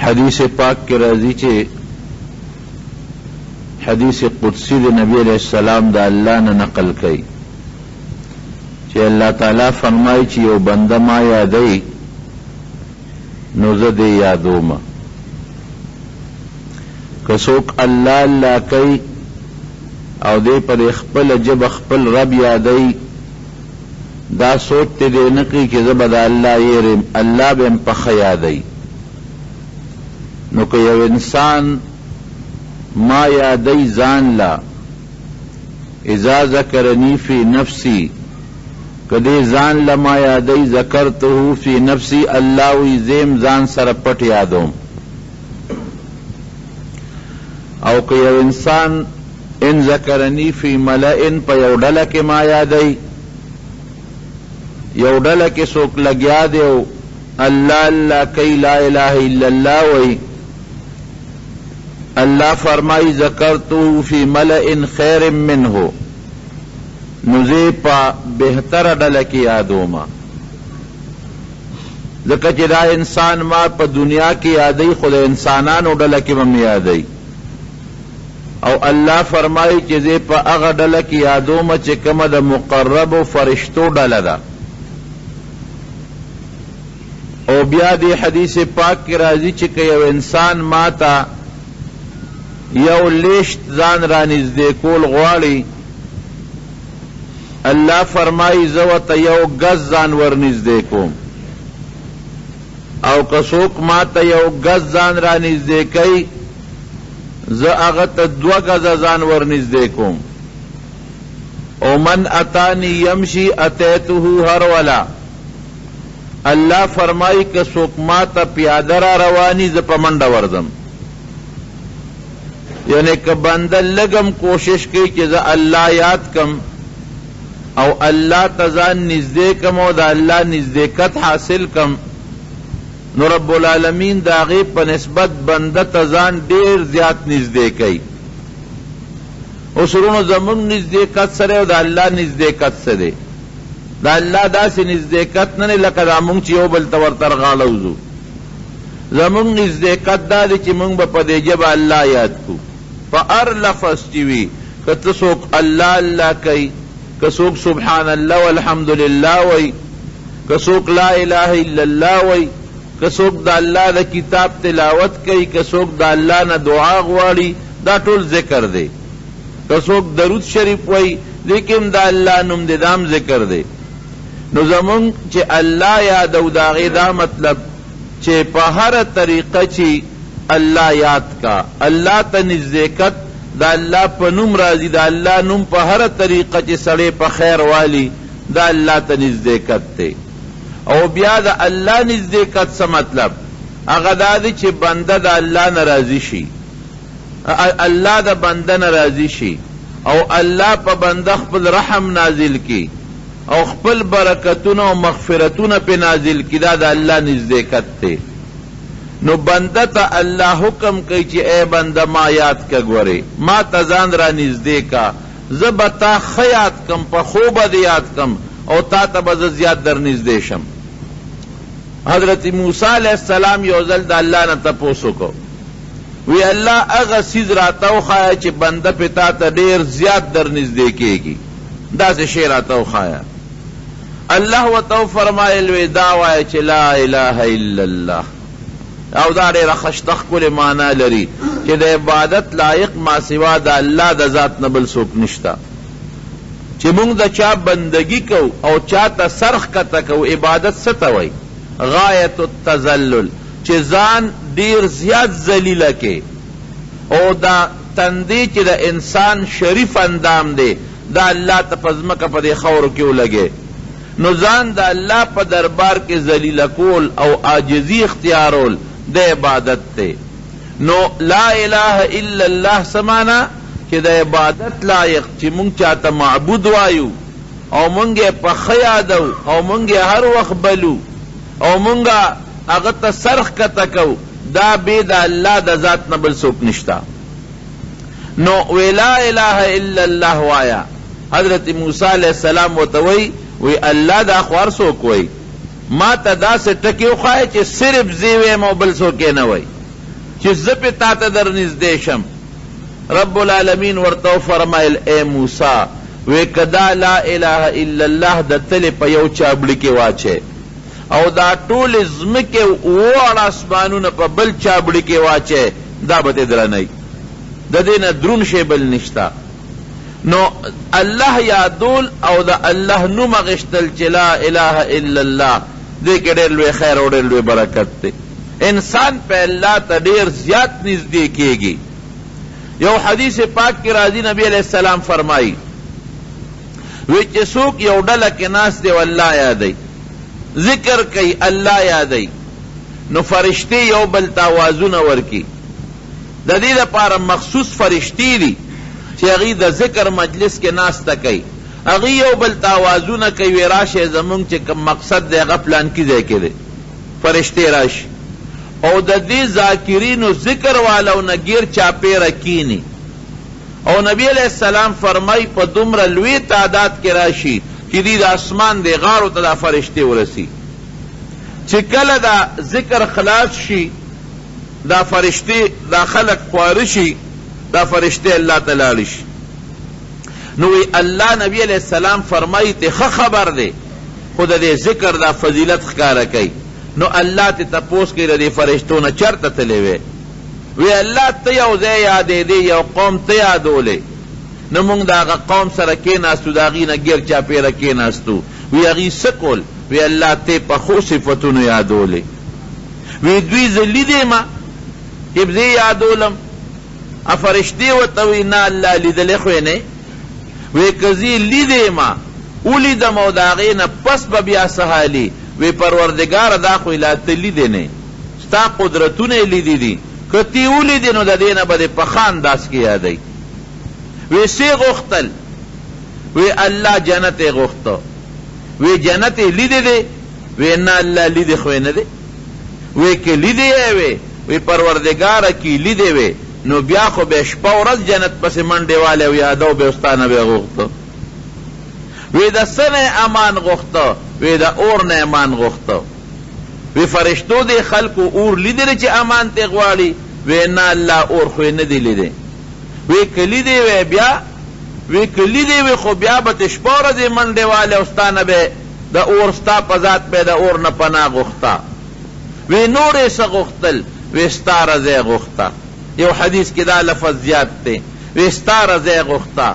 حدیث پاک کې راځي چې حدیث قدسی د نبی علیه السلام د الله نه نقل کوي چې الله تعالی فرمایي چې یو بنده ما یادوي نو زه دې یادوم. که څوک الله الله کوي او دی په دې خپله ژبه خپل رب یادوي، دا سوچ دې دی نه کوي چې زه به د الله یېر یم، الله به هم په ښه یادوي. نو که یو انسان ما یادوي ځان له، اذا ذکرني فی نفسي، که دی ځان له ما یادوي، ذکرته فی نفسي، الله وایي زه یې هم ځان سره پټ یادوم. او که یو انسان ان ذکرنی فی ملأ په یو ډله کې ما یادوي، یو ډله کې څوک لګیا دی او الله الله کوي، لا اله الا الله وایي، الله فرمایي ذکرته فی ملأ خیر منه، نو زه یې په بهتره ډله کې یادوم. ځکه چې دا انسان ما په دنیا کې یادوي خو د انسانانو ډله کې به مې یادوي او الله فرمایي چې زه په هغه ډله کې یادوم چې کومه د مقربو فرشتو ډله ده. او بیا دې حدیث پاک کې راځي چې که یو انسان ما ته یو لیشت ځان رانږدې کول غواړي، الله فرمايي، زه ورته يو ګز ځان ورنږدې کوم او که څوک ما ته يو ګز ځان رانږدې کوي، زه هغه ته دوه ګزه ځان ورنږدې کوم. او من اتاني يمشي اتيته هرولا، الله فرمايي، که څوک ما ته پياده را روان وي، زه په منډه ورځم. یعنی که بنده لږ هم کوشش کوي چې زه الله یاد کړم او الله ته ځان نږدې کړم او د الله نږدېکت حاصل کړم، نو رب العالمین د هغې په نسبت بنده ته ځان ډېر زیات نږدې کوي. اوس وروڼو زموږ نږدېکت څه دی او د الله نږدېکت څه دی؟ د الله داسې نږدېکت نه دی لکه دا موږ چې یو بل ته ور تر غاړه وځو. زموږ نزدېکت دا دی چې موږ به په دې ژبه الله یاد کړو، په هر لفظ چې وي، که ته څوک الله الله کوي، که څوک سبحان الله والحمدلله وایي، که څوک لا اله الا الله وایي، که څوک د الله د کتاب تلاوت کوي، که څوک د الله نه دعا غواړي، دا ټول ذکر دی. که څوک درود شریف وایي، دې کې هم د الله نوم دی، دا هم ذکر دی. نو زموږ چې الله یادوو د هغې دا مطلب چه په هره طریقه چی الله یاد کا، الله ته نزدېکت د الله په نوم راځی، د الله نوم په هره طریقه چی سړی په خیر والی دا الله ته نزدېکت دی. او بیا د الله نزدېکت څه مطلب؟ هغه دا دی چی بنده د الله نه راضی شی، الله د بنده نه راضی شی او الله په بنده خپل رحم نازل کړي. او خپل برکتونه او مغفرتونه پرې نازل کړي، دا د الله نزدېکت دی. نو بنده ته الله حکم کوي چې ای بنده ما یاد کړه، ګورې ما ته ځان را نزدې کړه، زه به تا ښه یاد کړم، په ښو به دې یاد کړم او تا ته به زه زیات در نزدې شم. حضرت موسی علیه السلام یو ځل د الله نه تپوس وکړ، وی الله هغه څیز راته وښایه چې بنده پرې تا ته ډېر زیات در نزدې کېږي. داسې شی راته وښایه. الله ورته وفرمایل، وې دا وایه چې لا اله الا الله. او دا ډېره خشته ښکلې معنا لري چې د عبادت لایق ما سوا د الله د ذات نه بل څوک نشته. چې مونږ د چا بندګي کوو او چا ته سر ښکته کوو، عبادت څه ته وایي؟ غایة التذلل، چې ځان ډېر زیات ذلیله کړې او د تندی چې د انسان شریف اندام دی دا الله ته په ځمکه په دې خاورو کې ولګی نو ځان د الله په دربار کې ذلیله کول او عاجزي اختیارول د عبادت دی نو لا اله الا الله څه معنی چې د عبادت لایق چې مونږ چاته معبود وایو او مونږ یې په ښه یادوو او مونږ یې هر وخت بلو او مونږ هغه ته سر ښکته کوو دا بې د الله د ذات نه بل څوک نشته نو وی لا اله الا الله وایه. حضرت موسی علیه السلام ورته وایی، وی الله دا خو هر څوک وایی، ما ته داسې ټکی وښایه چې صرف زه یې وایم او بل څوک یې نه وایی. چې زه پې تا ته درنږدې شم؟ رب العالمین ورته وفرمایل، ای موسی! وې که دا لا اله الا الله د تلې په یو چابړي کې واچوې او دا ټولې ځمکې او اووه واړه اسمانونه په بل چابړي کې واچوې دا به ترې درنه وي، د دې نه دروند شی بل نشته. نو الله یادول او د الله نوم اخیستل چې لا اله الا الله دې کې ډېر لوی خیر او ډېر لوی برکت دی. انسان په الله ته ډېر زیات نږدې کېږي. یو حدیث پاک کې راځي نبی علیه السلام فرمایي وی چې څوک یو ډله کې ناست دی او الله یادوي، ذکر کوي، الله یادوي، نو فرشتې یو بل ته اوازونه ورکړي. د دې لپاره مخصوص فرشتې دي چې هغوی د ذکر مجلس کې ناسته کوي، هغوی یو بل ته اوازونه کوي، وایي راشئ زموږ چې کوم مقصد دی هغه فلانکي ځای کې دی، فرشتې راشي او د دې ذاکرینو ذکر والو نه ګیر چاپېره کیني او نبي علیه السلام فرمایي په دومره لوی تعداد کې راشي چې دوی د اسمان دې غاړو ته دا فرشتې ورسي چې کله دا ذکر خلاص شي دا فرشتې دا خلق خواره شي دا فرشتې الله ته لاړې شي نو وی الله نبی علیه السلام فرمایي ته ښه خبر دی خو د دې ذکر دا فضیلت ښکاره کوي نو الله ته تپوس کوي د دې فرشتو نه چرته تللی وې وی الله ته یو ځای یادېدې یو قوم ته یادولې نو مونږ د هغه قوم سره کېناستو د هغوی نه ګیر چاپېره کېناستو وی هغوی څه کول وی الله ته په ښو صفتونو یادولې وی دوی زه لیدې ما چې زه یې یادولم فرشتې ورته وی نه الله لیدلی خو یې نه وی که زه یې لیدې ما ولیدم او د هغې نه پس به بیا څه حال وي وی پروردګاره دا خو یې لا ته لیدې نه ستا قدرتونه یې لیدي دي که ته یې ولیدې نو د دې نه به دې په ښه انداز کې یادوي وی څه یې غوښتل وی الله جنت یې غوښته وی جنت یې لیدی دی وی نه الله لیدی خو یې نه دی وی که لیدی یې وی وی پروردګاره که یې لیدی وی نو بیا خو به شپه ورځ جنت پسې منډې والې او یادو به ستا نه به غوښته وی د څه نه یې امان غوښته وی د اور نه امان غوښته وی فرشتو دې خلکو اور لیدی دی چې امان ترې غواړي وی نه الله اور خو یې نه دی لیدی وی که لیدی وی بیا وی که لیدی وی خو بیا به ترې شپه ورځ منډې والې او ستا نه به د اور ستا په ذات به د اور نه پناه غوښته وی نور یې څه غوښتل وی ستا رضا یې غوښته یو حدیث کې دا لفظ زیات دی وی ستا رضا یې غوښته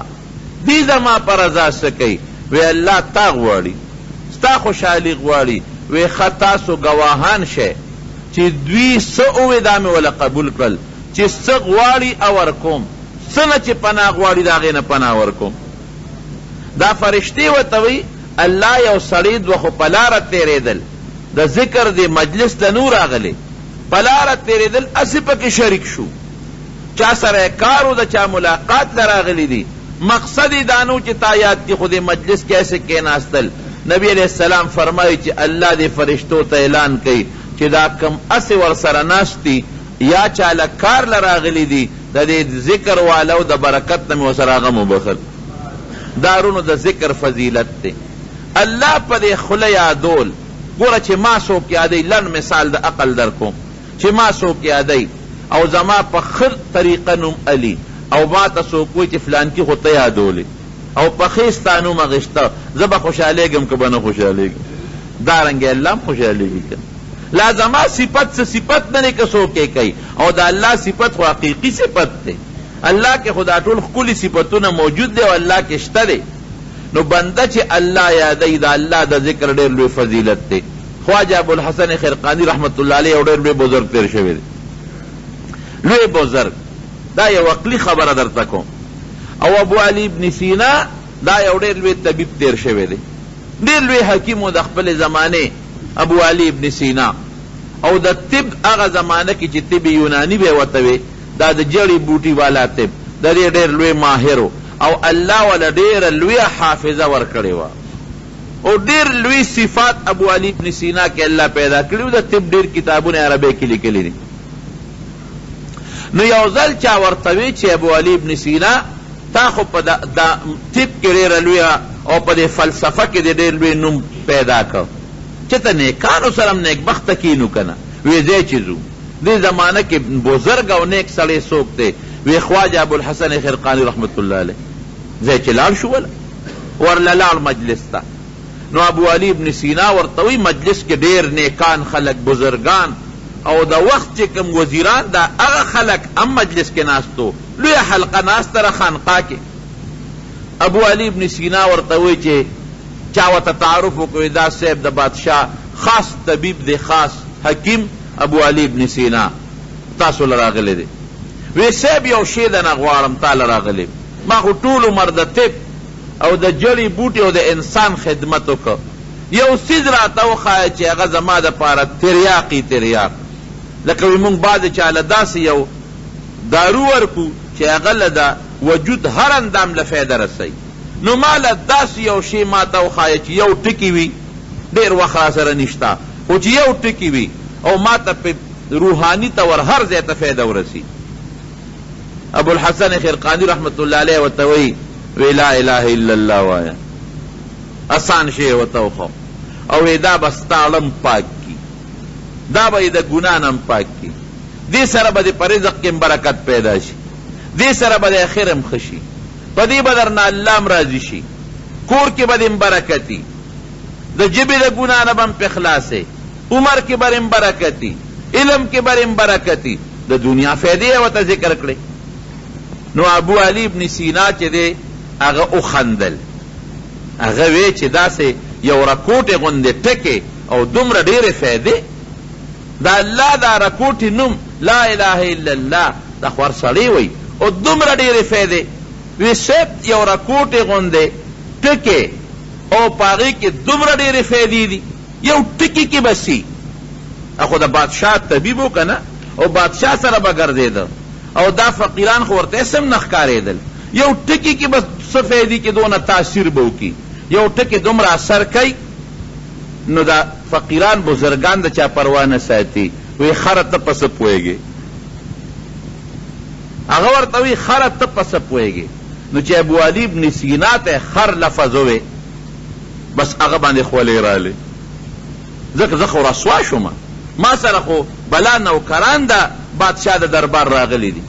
دی زما په رضا څه کوي وی الله تا غواړي ستا خوشحالي غواړي وی ښه تاسو ګواهان شئ چې دوی څه ووی دا مې وله قبول کړل چې څه غواړي او ورکوم څه نه چې پناه غواړي د هغې نه پناه ورکوم دا فرشتې ورته وایي الله یو سړی دوه خو په لاره تېرېدل د ذکر دې مجلس ته نه وو راغلي په لاره تېرېدل هسې پکې شریک شو چا سره یې کار و د چا ملاقات له راغلي دي مقصد یې دا نه و چې تا یاد کړي خو دې مجلس کې هسې کېناستل نبي علیه السلام فرمایي چې الله دې فرشتو ته اعلان کوي چې دا کوم هسې ورسره ناست دي یا چا له کار له راغلي دي د دې ذکر والو د برکت نه مې ورسره هغه هم وبخښل. دا رونو د ذکر فضیلت دی. الله په دې خوله یادول، ګوره چې ما څوک یادوي، لنډ مثال د عقل درکوم، چې ما څوک یادوي او زما په ښه طریقه نوم اخلي او ماته څوک وایي چې فلانکي خو ته یادولې او په ښې ستا نوم اخیسته، زه به خوشحالېږم که به نه خوشحالېږم؟ دارنګه الله هم خوشحالېږي که نه؟ لا زما صفت څه صفت نه دی که څوک یې کوي او د الله صفت خو حقیقي صفت دی الله کې خو دا ټول ښکلي صفتونه موجود دی او الله کې شته دی نو بنده چې الله یادوي د الله د ذکر ډېر لوی فضیلت دی خواجه ابوالحسن خرقاني رحمت الله علیه یو ډېر لوی بزرګ تېر شوی دی لوی بزرګ دا یو عقلي خبره درته کوم او ابو علي ابن سینا دا یو ډېر لوی طبیب تېر شوی دی ډېر لوی حکیم و د خپلې زمانې ابو علی ابن سینا او د طب هغه زمانه کې چې طب یوناني به ورته وې دا د جړې بوټي والا طب د دې ډېر لوی ماهر و او الله وله ډېره لویه حافظه ورکړې وه او ډېر لوی صفات ابو علی ابن سینا کې الله پیدا کړي وو د طب ډېر کتابونه یې عربۍ کې لیکلي دي نو یو ځل چا ورته وې چې ابو علی ابن سینا تا خو په دا طب کې ډېره لویه او په دې فلسفه کې دې ډېر لوی نوم پیدا کړ چه ته نیکانو سره هم نیکبخته کینو که نه؟ وې ځئ چې ځو. دې زمانه کې بزرګ او نیک سړی څوک دی؟ وی خواجه ابوالحسن خرقاني رحمة الله علیه. ځای چې لاړ شو وله ورله لاړ مجلس ته نو ابو علی ابن سینا ورته وایي مجلس کې ډېر نیکان خلک بزرګان او د وخت چې کوم وزیران دا هغه خلک هم مجلس کې ناست وو، لویه حلقه ناسته ده خانقاه کې. ابو علی ابن سینا ورته وایي چې چا ورته تعارف وکړ وایي دا صاحب د بادشاه خاص طبیب دی خاص حکیم ابو علی ابن سینا تاسو له راغلی دی. وایي صاحب یو شی درنه غواړم تا له راغلی یم ما خو ټول عمر د طب او د جړی بوټی او د انسان خدمت وکړ یو څیز راته وښایه چی هغه زما دپاره تریاق وی تریاق لکه وی مونږ بعضی چا له داسی یو دارو ورکړو چی هغه له د وجود هر اندام له فایده رسوی نو ما له داسی یو شی ماته وښایه چی یو ټکی وی ډیر وخت راسره نشته خو چی یو ټکی وی او ماته په روحانی طور هر ځای ته فایده ورسی. ابوالحسن خرقانی رحمة الله علیه ورته وایی، وی لا اله الا الله وایه، اسان شی یې ورته وښود او وی دا به ستا ړه هم پاک کړي، دا به یې د ګناه نه هم پاک کړي، دې سره به دې په رزق کې هم برکت پیدا شي، دې سره به دې اخر هم ښه شي، په دې به درنه الله هم راضي شي، کور کې به دې هم برکت وي، د ژبې د ګناه نه به هم پرې خلاص یې، عمر کې به دې هم برکت وي، علم کې به دې هم برکت وي. د دنیا فایدې یې ورته ذکر کړې. نو ابو علي ابن سینا چې دی هغه وخندل، هغه وې چې داسې یو رکوټې غوندې ټکی او دومره ډېرې فایدې؟ د الله دا رکوټې نوم لا اله الا الله دا خو هر سړی وایي او دومره ډېرې فایدې؟ وې صیب یو رکوټې غوندې ټکی او په هغې کې دومره ډېرې فایدې دي؟ یو ټکي کې به څي خو د بادشاه طبیب و کنه او بادشاه سره به ګرځېده او دا فقیران خو ورته هېڅ هم نه ښکارېدل. یو ټکي کې به څه فایدې کې دونه تاثیر به وکړي، یو ټکی دومره اثر کوي نو دا فقیران بزرګان د چا پروا نه ساتي. وایي خره ته په څه پوهېږې؟ هغه ورته وایي خره ته په څه پوهېږې؟ نو چې ابوعلي بن سینا ته خر لفظ ووی بس هغه باندې خولې رالې. ځکه زه خو رسوا شوم، ما سره خو بلا نوکران د بادشاه د دربار راغلي دي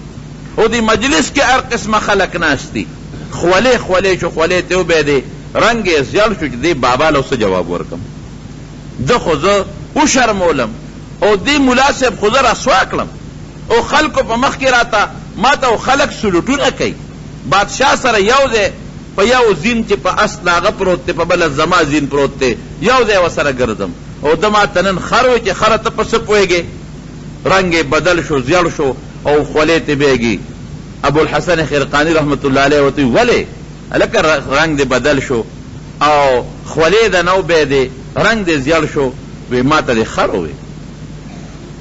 او دې مجلس کې هر قسمه خلک ناست دي. خولې خولې شو، خولې ترې وبهېدې، رنګ یې زیړ شو چې دې بابا له څه جواب ورکړم، ده خو زه وشرمولم او دې ملا صاحب خو زه رسوا کړم او خلکو په مخ کې راته ماته او خلک سلوټونه کوي. بادشاه سره یو ځای په یو زین چې په اس د هغه پروت دی په بل اس زما زین پروت دی یو ځای ورسره ګرځم او ده ماته نن خر وی چې خره ته په څه پوهېږې؟ رنګ یې بدل شو زیړ شو او خولې ترې بهږي. ابوالحسن خرقاني رحمة الله علیه ورته وویل ولې هلکه رنګ دې بدل شو او خولې د نه وبهېدې رنګ دې زیړ شو؟ وی ماته دې خر ووی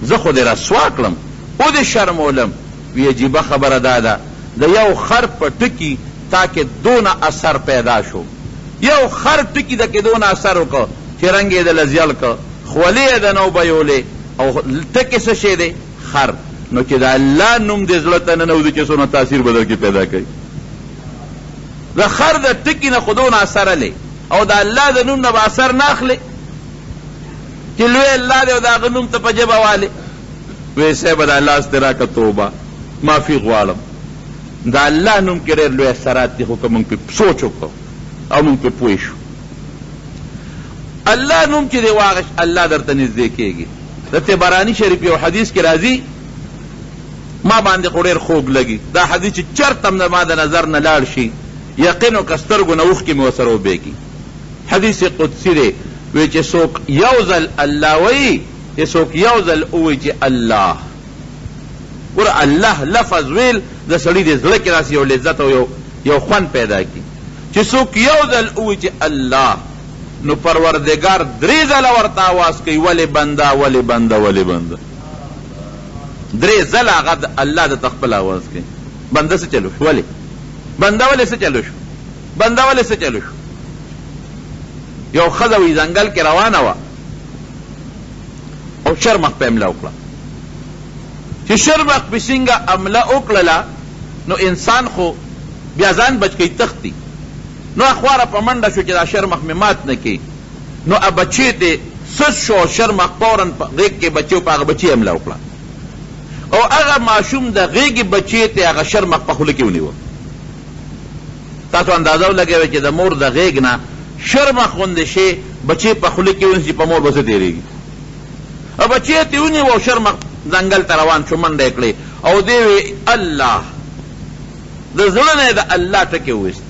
زه خو دې رسوا کړم ودې شرمولم. وی عجیبه خبره دا ده د یو خر په ټکي تا کې دونه اثر پیدا شو، یو خر ټکي د کې دونه اثر وکړ چې رنګ یې دله زیړ کړ، خولې یې دنه وبیولې او ټکی څه شی دی؟ خر. نو چې د الله نوم دې زړه ته ننوځي چې څونه تاثیر به درکې پیدا کوي. د خر د ټکي نه خو دونه اثر الی او د الله د نوم نه به اثر نه اخلې چې لوی الله دی او د هغه نوم ته په ژبه والې. وې صاحبه دا لاس دې راکړه توبه معافي غواړم. د الله نوم کې ډېر لوی اثرات دي خو که مونږ پرې سوچ وکړو او مونږ پرې پوه شو. الله نوم چې دې واخیست الله درته نږدې کېږي. د طبراني شریف یو حدیث کې راځي، ما باندې خو ډېر خوږ لګي دا حدیث چې چېرته هم زما د نظر نه لاړ شي یقین وکړه سترګو نه اوښکې مې ورسره وبهېږي. حدیث قدسي دی، وایي چې څوک یو ځل الله وایي، چې څوک یو ځل ووایي چې الله، ګوره الله لفظ ویل د سړي د زړه کې داسې یو لذت او یو یو خوند پیدا کړي چې څوک یو ځل ووایي چې الله نو پروردګار درې ځله ورته آواز کوي ولې بنده ولې بنده ولې بنده درې ځله هغه الله درته خپل آواز کوي بنده څه چلو شو ولې بنده ولې څه چلو شو بنده ولې څه چلو شو یو ښځه وي ځنګل کې روانه وه او شرمښ په حمله وکړه. چې شرمښ په څنګه حمله وکړله نو انسان خو بیا ځان بچ کوي تښتي. نو هغه خواره په منډه شو چې دا شرمښ مې مات نه کړي. نو هغه بچی ترې سست شو او شرمښ فوراً په غېږ کې بچی و په هغه بچي حمله وکړه. او هغه ماشوم د غېږې بچې ته هغه شرمښ په خوله کې ونیوه. تاسو اندازه ولګوئ چې د مور د غېږ نه شرمښ غوندې شی بچې په خوله کې ونیسي په مور به څه تېرېږي؟ او بچی یې ترې ونیوه او شرمښ ځنګل ته روان شو، منډه یې کړې او دی وی الله، د زړه نه یې د الله ټکی وویست.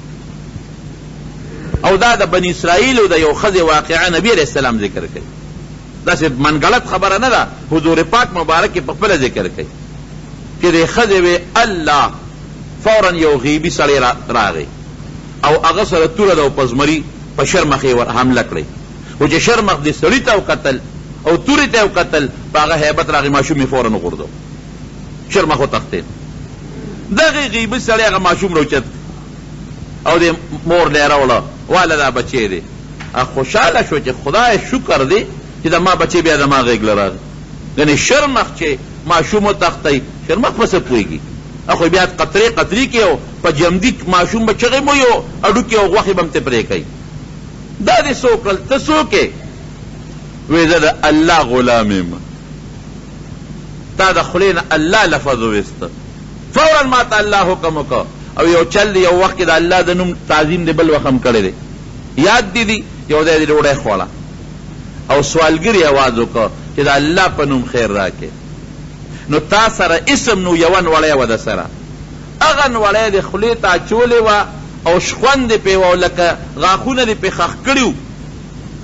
او دا د بني اسرائیلو د یو ښځې واقعه نبي علیه السلام ذکر کوي. داسې منګړت خبره نه ده، حضور پاک مبارک یې پخپله ذکر کوي چې دې ښځې وې الله، فورا یو غیبي سړی راغی او هغه سره توره ده او په زمري په شرمښ یې ور حمله کړې، خو چې شرمښ دې سړي ته وکتل او تورې ته یې وکتل په هغه هیبت راغی ماشوم یې فورا وغورځاوه، شرمښ وتښتېد. دغې غیبي سړی هغه ماشوم راوچت کړ او دې مور له یې راوړه، واله دا بچی دی. هغه خوشحاله شو چې خدای شکر دی چې د ما بچی بیا زما غېږ له راغی. ګنې شرمښ چې ماشوم وتښتوي، شرمښ په څه پوهېږي؟ هغه خو یې بیا قطرې قطرې کړي او په جمدي ماشوم به چغې هم وهي او هډوکي او غوښې به هم ترې پرې کوي. دا دې څه وکړل؟ ته څوک یې؟ وې زه د الله غلام یم. تا د خولې نه الله لفظ وویست. فورا ماته الله حکم وکړ او یو چل دی، یو وخت کې د الله د نوم تعظیم دې بل وخت هم کړی دی. یاد دې دي؟ یو ځای دې ډوډۍ خوړه او سوالګري اواز وکړ چې د الله په نوم خیر راکړې، نو تا سره هېڅ هم نه وو، یوه نوړی وه درسره، هغه نوړی دې خولې ته اچولې وه او شخوند دې پرې وه او لکه غاښونه دې پرې ښخ کړي وو،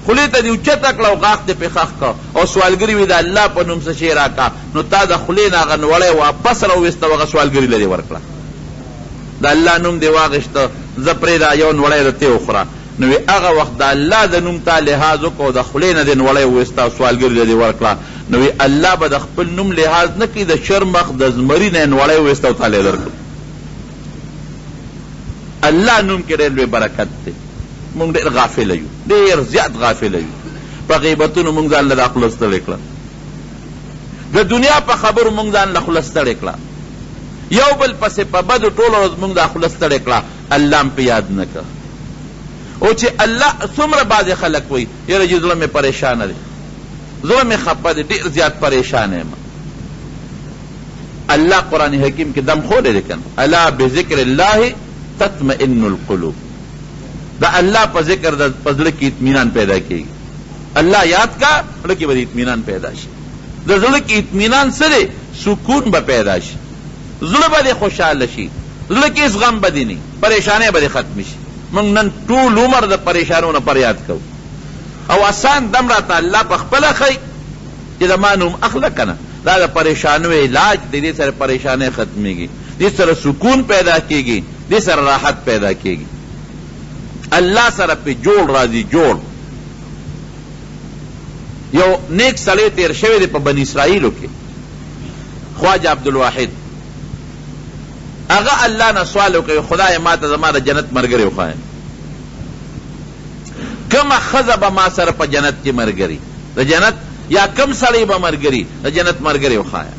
خولې ته دې اوچته کړه او غاښ دې پرې ښخ کړ او سوالګري وي د الله په نوم څه شی راکړه، نو تا د خولې نه هغه نوړی واپس راوویسته او هغه سوالګري له دې ورکړه. د الله نوم دې واخیست، ځه پرېږده یو نوړی ده ترې وخوره. نو وي هغه وخت د الله د نوم تا لحاظ وکړ او د خولې نه دې نوړی وویسته او سوالګري له دې ورکړه، نو وي الله به د خپل نوم لحاظ نه کوي، د شرمښ د زمري نه یې نوړی وویسته او تاله یې درکړ. الله نوم کې ډېر لوی برکت دی. مونږ ډېر غافله یو، ډېر زیات غافله یو. په غیبتونو مونږ ځان له دا خوله ستړې کړه، د دنیا په خبرو مونږ ځان له خوله ستړې کړه، یو بل پسې په بدو ټوله ورځ مونږ دا خوله ستړې کړه، الله هم پرې یاد نه کړ. او چې الله څومره بعضې خلک وایي یاره جي زړه مې پریشانه دی، زړه مې خپه دی، ډېر زیات پریشانه یم. الله قرآن حکیم کې دم ښولی دی که نه، الا بذکر الله تطمئن القلوب. د الله په ذکر د په زړه کې اطمینان پیدا کیږي. الله یاد کا، زړه کې به دې اطمینان پیدا شي. د زړه کې اطمینان څه دی؟ سکون به پیدا شي، زړه به دې خوشحاله شي، زړه کې هېڅ غم به دې نه وي، پریشانۍ به دې ختمې شي. موږ نن ټول عمر د پریشانو نه فریاد کوو او اسان دم راته الله په خپله ښیي چې د ما نوم اخله که نه. دا د پریشانو علاج دی، دې سره پریشانۍ ختمېږي، دې سره سکون پیدا کېږي، دې سره راحت پیدا کېږي. الله سره پې جوړ راځي جوړ. یو نیک سړی تېر شوی دی په بني اسرائیلو کې، خواجه عبدالواحد. هغه الله نه سوال وکړ، خدایه ماته زما د جنت ملګری وښایه، کومه ښځه به ما سره په جنت کې ملګري د جنت یا کوم سړی به ملګري د جنت ملګری وښایه.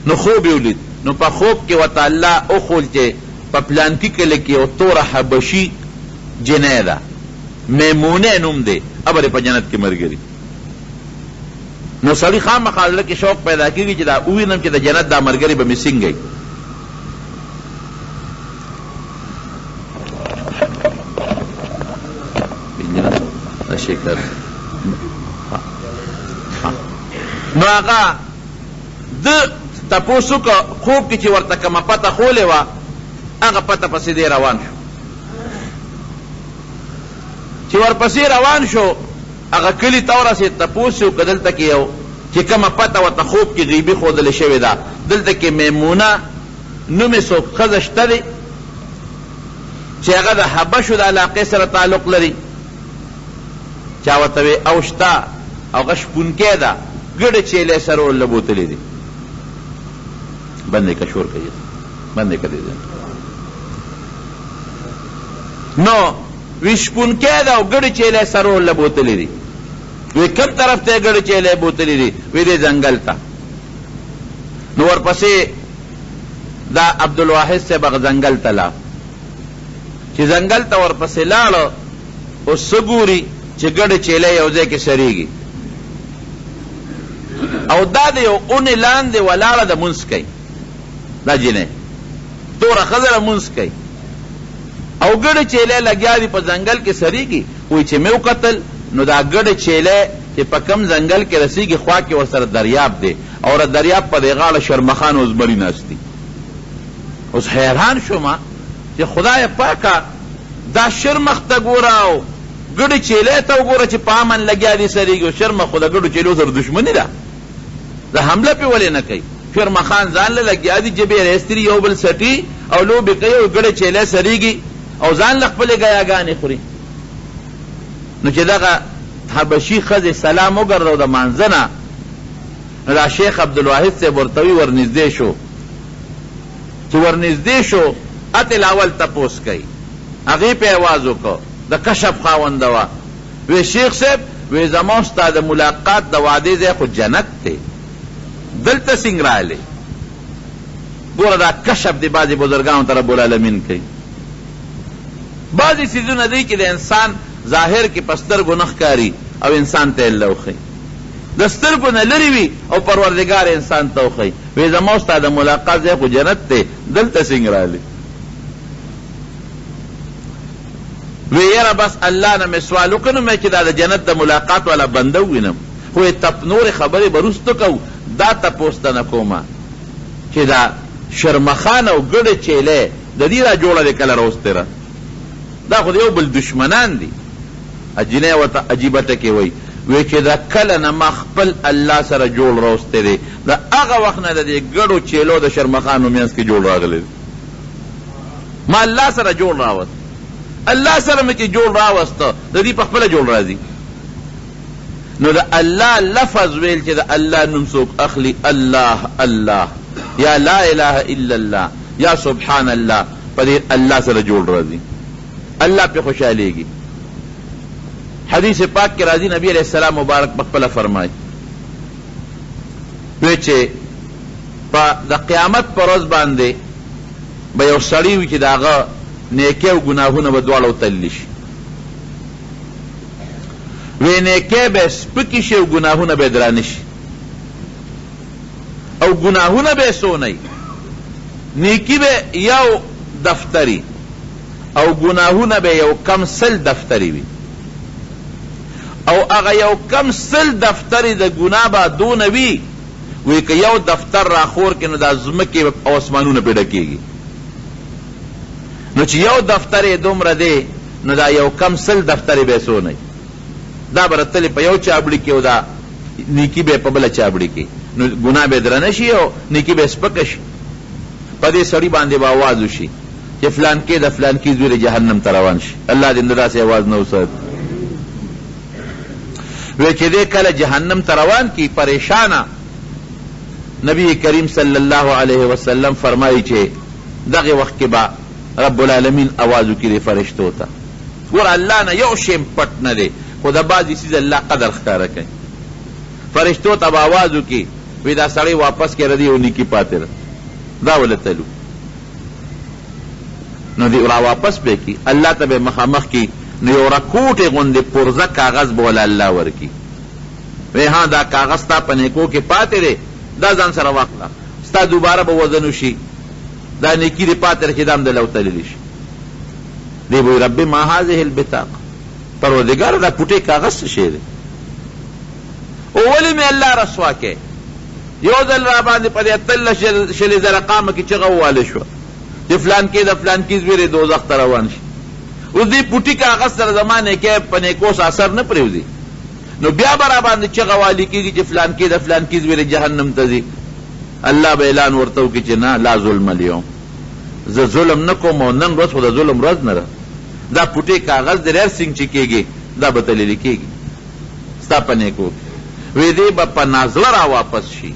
نو خوب یې ولید، نو په خوب کې ورته الله وښول چې په پلانکي کلي کې یو توره حبشي جنۍ ده، میمونه نوم دی، هغه به دې په جنت کې ملګري. نو سړي خامخا زړه کې شوق پیدا کېږي چې دا ووینم چې د جنت دا ملګرې به مې څنګه وي. نو هغه ده تپوس وکړ، خوب کې چې ورته کومه پته ښولې وه هغه پته پسې دی روان شو. چې ورپسې روان شو هغه کلي ته ورسېد، تپوس یې وکړ دلته کې یو چې کومه پته ورته خوب کې غیبي ښودل شوې ده، دلته کې میمونه نومې څوک ښځه شته دی چې هغه د حبشو د علاقې سره تعلق لري؟ چا ورته وې او شته، هغه شپونکی ده، ګډې چیلې سره ورله بوتلې دي. بندې که شور کوي، بندې که دې ځای. نو وی شپونکی ده او ګډې چیلې سره ورله بوتلې دي. وی کوم طرف ته یې ګډې چیلې بوتلې دي؟ وی دې ځنګل ته. نو ورپسې دا عبدالواحد صاحب هغه ځنګل ته لاړ. چې ځنګل ته ورپسې لاړ، اوس څه ګوري چې ګډې چیلې یو ځای کې سرېږي. او دا د یو اونې لاندې ولاړه ده مونځ کوي دا جینۍ توره ښځه ده مونځ کوي او ګډې چیلې لګیا دي په ځنګل کې څرېږي. وایي چې مې وکتل نو دا ګډې چیلې چې په کوم ځنګل کې رسېږي خوا کې ورسره دریاب دی او د دریاب په دې غاړه شرمښان او زمري ناست دي. اوس حیران شوم چې خدای پاکه دا شرمښ ته ګوره او ګډې چیلې ته وګوره چې په امن لګیا دي څرېږي او شرمښ خو د ګډو چیلو سره دښمني ده. دا حمله پې ولې نه کوي؟ شرمښان ځان له لګیا دي ژبې یې راایستلي یو بل څټي او لوبې کوي او ګړې چیلی څرېږي او ځان له خپلې ګیاګانې خوري. نو چې دغه حبشي ښځې سلام وګرځاوه د مانځه نه نو دا شیخ عبدالواحد صاحب ورته وي ورنږدې شو. چې ورنږدې شو اتې له اول تپوس کوي. هغې پې اواز وکړ، د کشف خاونده وه. وې شیخ صاحب وې زما او ستا د ملاقات د وعدې ځای خو جنت دی دلته څنګه رالې؟ ګوره دا کشف دې بعضې بزرګانو ته رب العالمین کوي. بعضې څیزونه دی چې د انسان ظاهر کې په سترګو نه ښکاري او انسان ته یې الله وښیي. د سترګو نه لرې وي او پروردګار یې انسان ته وښیي. وې زما او ستا د ملاقات ځای خو جنت دی دلته څنګه رالې؟ وې یره بس الله نه مې سوال وکړ نو مې چې دا د جنت د ملاقات والا بنده ووینم خو وې تپ نورې خبرې به وروسته کوو دا تپوس درنه کوم چې دا شرمښان او ګډې چیلې د دې دا جوړه دې کله راوستې ده دا خو د یو بل دښمنان دي. جینۍ ورته عجیبه ټکی وایي وې چې د کله نه ما خپل الله سره جوړ راوستی دی د هغه وخت نه د دې ګډو چیلو د شرمښانو منځ کې جوړ راغلی دی. ما الله سره جوړ راوست الله سره مې چې جوړ راوست د دې په خپله جوړ راځي. نو د الله لفظ ویل چې د الله نوم څوک اخلي الله الله یا لا اله الا الله یا سبحان الله په دې الله سره جوړ راځي الله پرې خوشحالېږي. حدیث پاک کې راځي نبی علیه السلام مبارک په خپله فرمایي وی چې په د قیامت پر ورځ باندې به یو سړی وي چې د هغه نیکۍ او ګناهونه به دواړه وتللی شي. وې نیکۍ به یې سپکې شي او ګناهونه به یې درانه شي او ګناهونه به یې څونه وي، نیکي به یو دفتري او ګناهونه به یو کم سل دفتري وي او هغه یو کم سل دفتري د ګناه به دونه وي وایي که یو دفتر راخور کړې نو دا ځمکې او اسمانونه پرې ډکېږي. نو چې یو دفتر یې دومره دی نو دا یو کم سل دفتر یې به څونه وي؟ دا به راتلې په یو چابړي کې او دا نیکي به یې په بله چابړي کې، نو ګناه به یې درنه شي او نیکي به یې سپکه شي. په دې سړي باندې به اواز وشي چې فلانکی د فلانکي زوی دی جهنم ته روان شي. الله دې د داسې اواز نه وساتي. وی چې دی کله جهنم ته روان کی پریشانه نبی کریم صلی الله علیه وسلم فرمایی چې دغه وخت کې به رب العالمین اواز وکړي دې فرشتو ته. ګوره الله نه یو شی هم پټ نه دی خو د بعضې څیز الله قدر ښکاره کوي. فرشتو ته به اواز وکړي وی دا سړی واپس کړئ د دې یو نیکي پاتې ده دا وله تلو. نو دی راواپس به کړي الله ته به مخامخ کړي نو یو رکوټې غوندې پرزه کاغذ به وله الله ورکړي وی ها دا کاغذ ستا په نیکو کې پاتې دی دا ځان سره واخله ستا دوباره به وزن وشي دا نیکي دې پاتې ده چې دا هم دله وتللی شي. دی به وایي رب ما هذه البطاقه پروردګاره دا پوټې کاغذ څه شی دی او ولې مې الله رسوا کړې یو ځل راباندې په دې 18 شلې زره قامه کې چغه وواله شوه چې فلانکی د فلانکي زوی دی دوزخ ته روان شي. اوس دې پوټي کاغذ سره زما نیکه په نیکو څه اثر نه پرېوځي نو بیا به راباندې چغه والي کېږي چې فلانکی د فلانکي زوی دی جهنم ته ځي. الله به اعلان ورته وکړي چې نه لا ظلم الیوم، زه ظلم نه کوم او نن ورځ خو د ظلم ورځ نه ده. دا پوټی کاغذ دی هر څنګه چې کېږي دا به تللی کېږي ستا په نیکو کې. وې دی به په نازړه را واپس شي،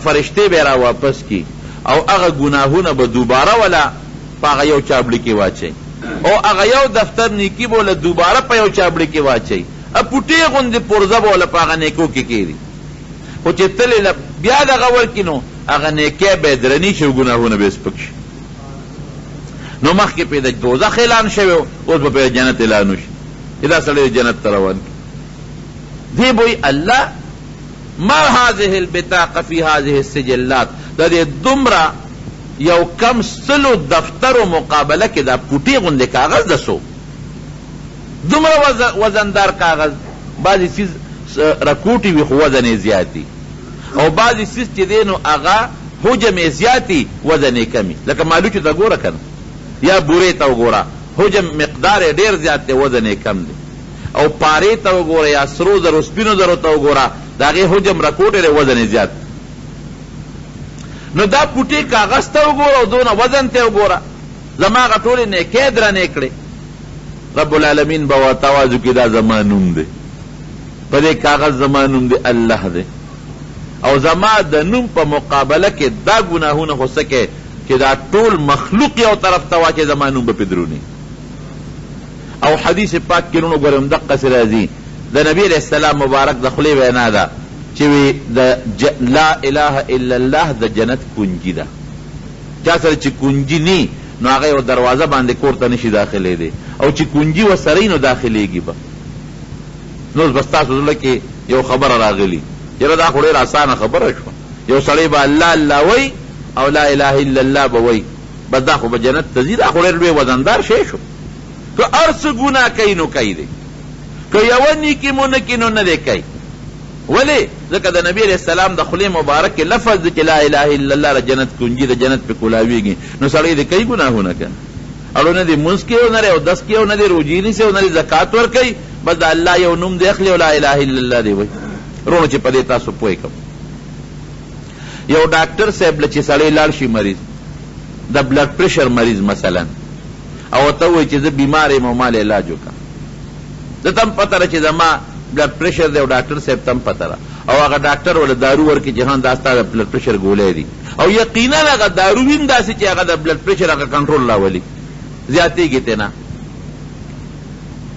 فرشتې به یې را واپس کړي او هغه ګناهونه به دوباره ولا په هغه یو چابړي کې واچوي او هغه یو دفتر نیکي به وله دوباره په یو چابړي کې واچوي، پوټې غوندې پرزه به وله په هغه نیکو کې کېږدي، خو چې تل یې له بیا دغه ورکړي نو هغه نیکۍ به یې درنې شي او ګناهونه به یې سپک شي. نو مخکې پرې د دوزخ اعلان شوی و، اوس به پرې د جنت اعلان وشي چې دا سړی جنت ته روان کړي. دی به وایي الله ما هذه البطاقة فی هذه السجلات، د دې دومره یو کم سلو دفترو مقابله کې دا پوټې غوندې کاغذ د څو دومره وزندار کاغذ. بعضې څیز رکوټي وي خو وزن یې زیات وي، او بعضې څیز چې دی نو هغه حجم یې زیات وي وزن یې کم وي. لکه مالوچو ته ګوره که نه، یا بورې ته وګوره، حجم مقدار یې ډېر زیات دی وزن یې کم دی. او پارې ته وګوره یا سرو زرو سپینو زرو ته وګوره، د هغې حجم رکوټی دی وزن یې زیات دی. نو دا پوټې کاغذ ته وګوره او دونه وزن ته وګوره، زما هغه ټولې نیکۍ درنې کړې. رب العالمین به ورته اواز وکړي دا زما نوم دی، په دې کاغذ زما نوم دی الله دی، او زما د نوم په مقابله کې دا ګناهونه خو څه کوې چې دا ټول مخلوق یو طرف ته واچوې زما نوم به پرې دروني. او حدیث پاک کې وروڼو ګورئ همدقسې راځي، د نبي علیه السلام مبارک د خولې وینا ده چې وي د لا اله الا الله د جنت کنجي ده. چا سره چې کنجي نی نو هغه یو دروازه باندې کور ته نشي داخلېدی، او چې کنجي ورسره وي نو داخلېږي به. نو اوس به ستاسو زړه کې یو خبره راغلي یاره دا خو ډېره اسانه خبره شوه، یو سړی به الله الله وایي او لا اله الا الله به وایي، بس دا خو به جنت ته ځي، دا خو ډېر لوی وزندار شی شو. که هر څه ګناه کوي نو کوي دی، که یوه نیکي مو نه کړي نو نه دی کوي. ولې؟ ځکه د نبي علیه السلام د خولې مبارکې لفظ دی چې لا اله الا الله د جنت کنجي د جنت پې کولاویږي، نو سړی دې کوي ګناهونه که نه؟ اړو نه دې لمونځ کوي او نه دې اودس کوي او نه دې روژې نیسي او نه دې زکات ورکوي، بس د الله یو نوم دې اخلي او لا اله الا الله دې وایي. وروڼو چې په دې تاسو پوه کړم، یو ډاکټر صاحب له چې سړی لاړ شي مریض د بلډ پریشر مریض مثلا، او ورته ووایي چې زه بیمار یم او ما له علاج وکړه، ده ته هم پته ده چې زما بلډ پریشر دی او ډاکټر صاحب ته هم پته ده، او هغه ډاکټر ورله دارو ورکړي چې ها دا ستا د بلډ پریشر ګولۍ دي، او یقینا هغه دارو وي هم داسې چې هغه د بلډ پریشر هغه کنټرول راولي، زیاتېږي ترې نه.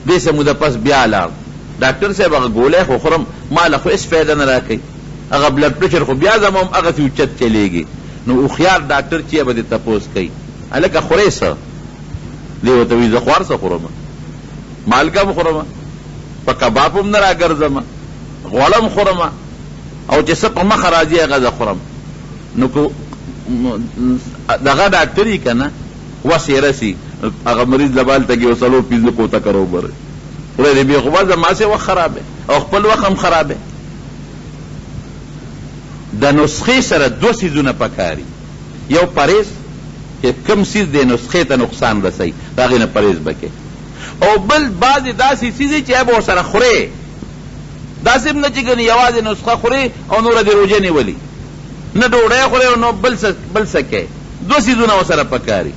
دې څه موده پس بیا لاړ، ډاکټر صاحب هغه ګولۍ خو خورم، ما له خو هېڅ فایده نه راکوي، هغه بلډ پریشر خو بیا زما هم هغسې اوچت چلېږي. نو هوښیار ډاکټر چې به دې تپوس کوي، هلکه خورې څه؟ دی ورته وایي زه خو هر څه خورم، مالګه هم خورم، په کباب هم نه راګرځم، غوړ هم خورم، او چې څه په مخه راځي هغه زه خورم. نو که دغه ډاکټر یې که نه وس یې رسي، هغه مریض له به هلته کې یو څلور پنځه کوتکه راوبري، خدای دې بې خو بس زما هسې وخت خراب دی او خپل وخت هم خراب دی. د نسخې سره دوه څیزونه پکار، یو پرهېز چې کوم څیز دې نسخې ته نقصان رسوي د هغې نه پرهېز به کوې، او بل بعضې داسې څیز چې هغه به ورسره خورې، داسې هم نه چې ګنې یوازې نسخه خورې او نوره دې روژه نیولي، نه ډوډۍ خورې او نه بل څه کوې. دوه څیزونه ورسره پکار دي.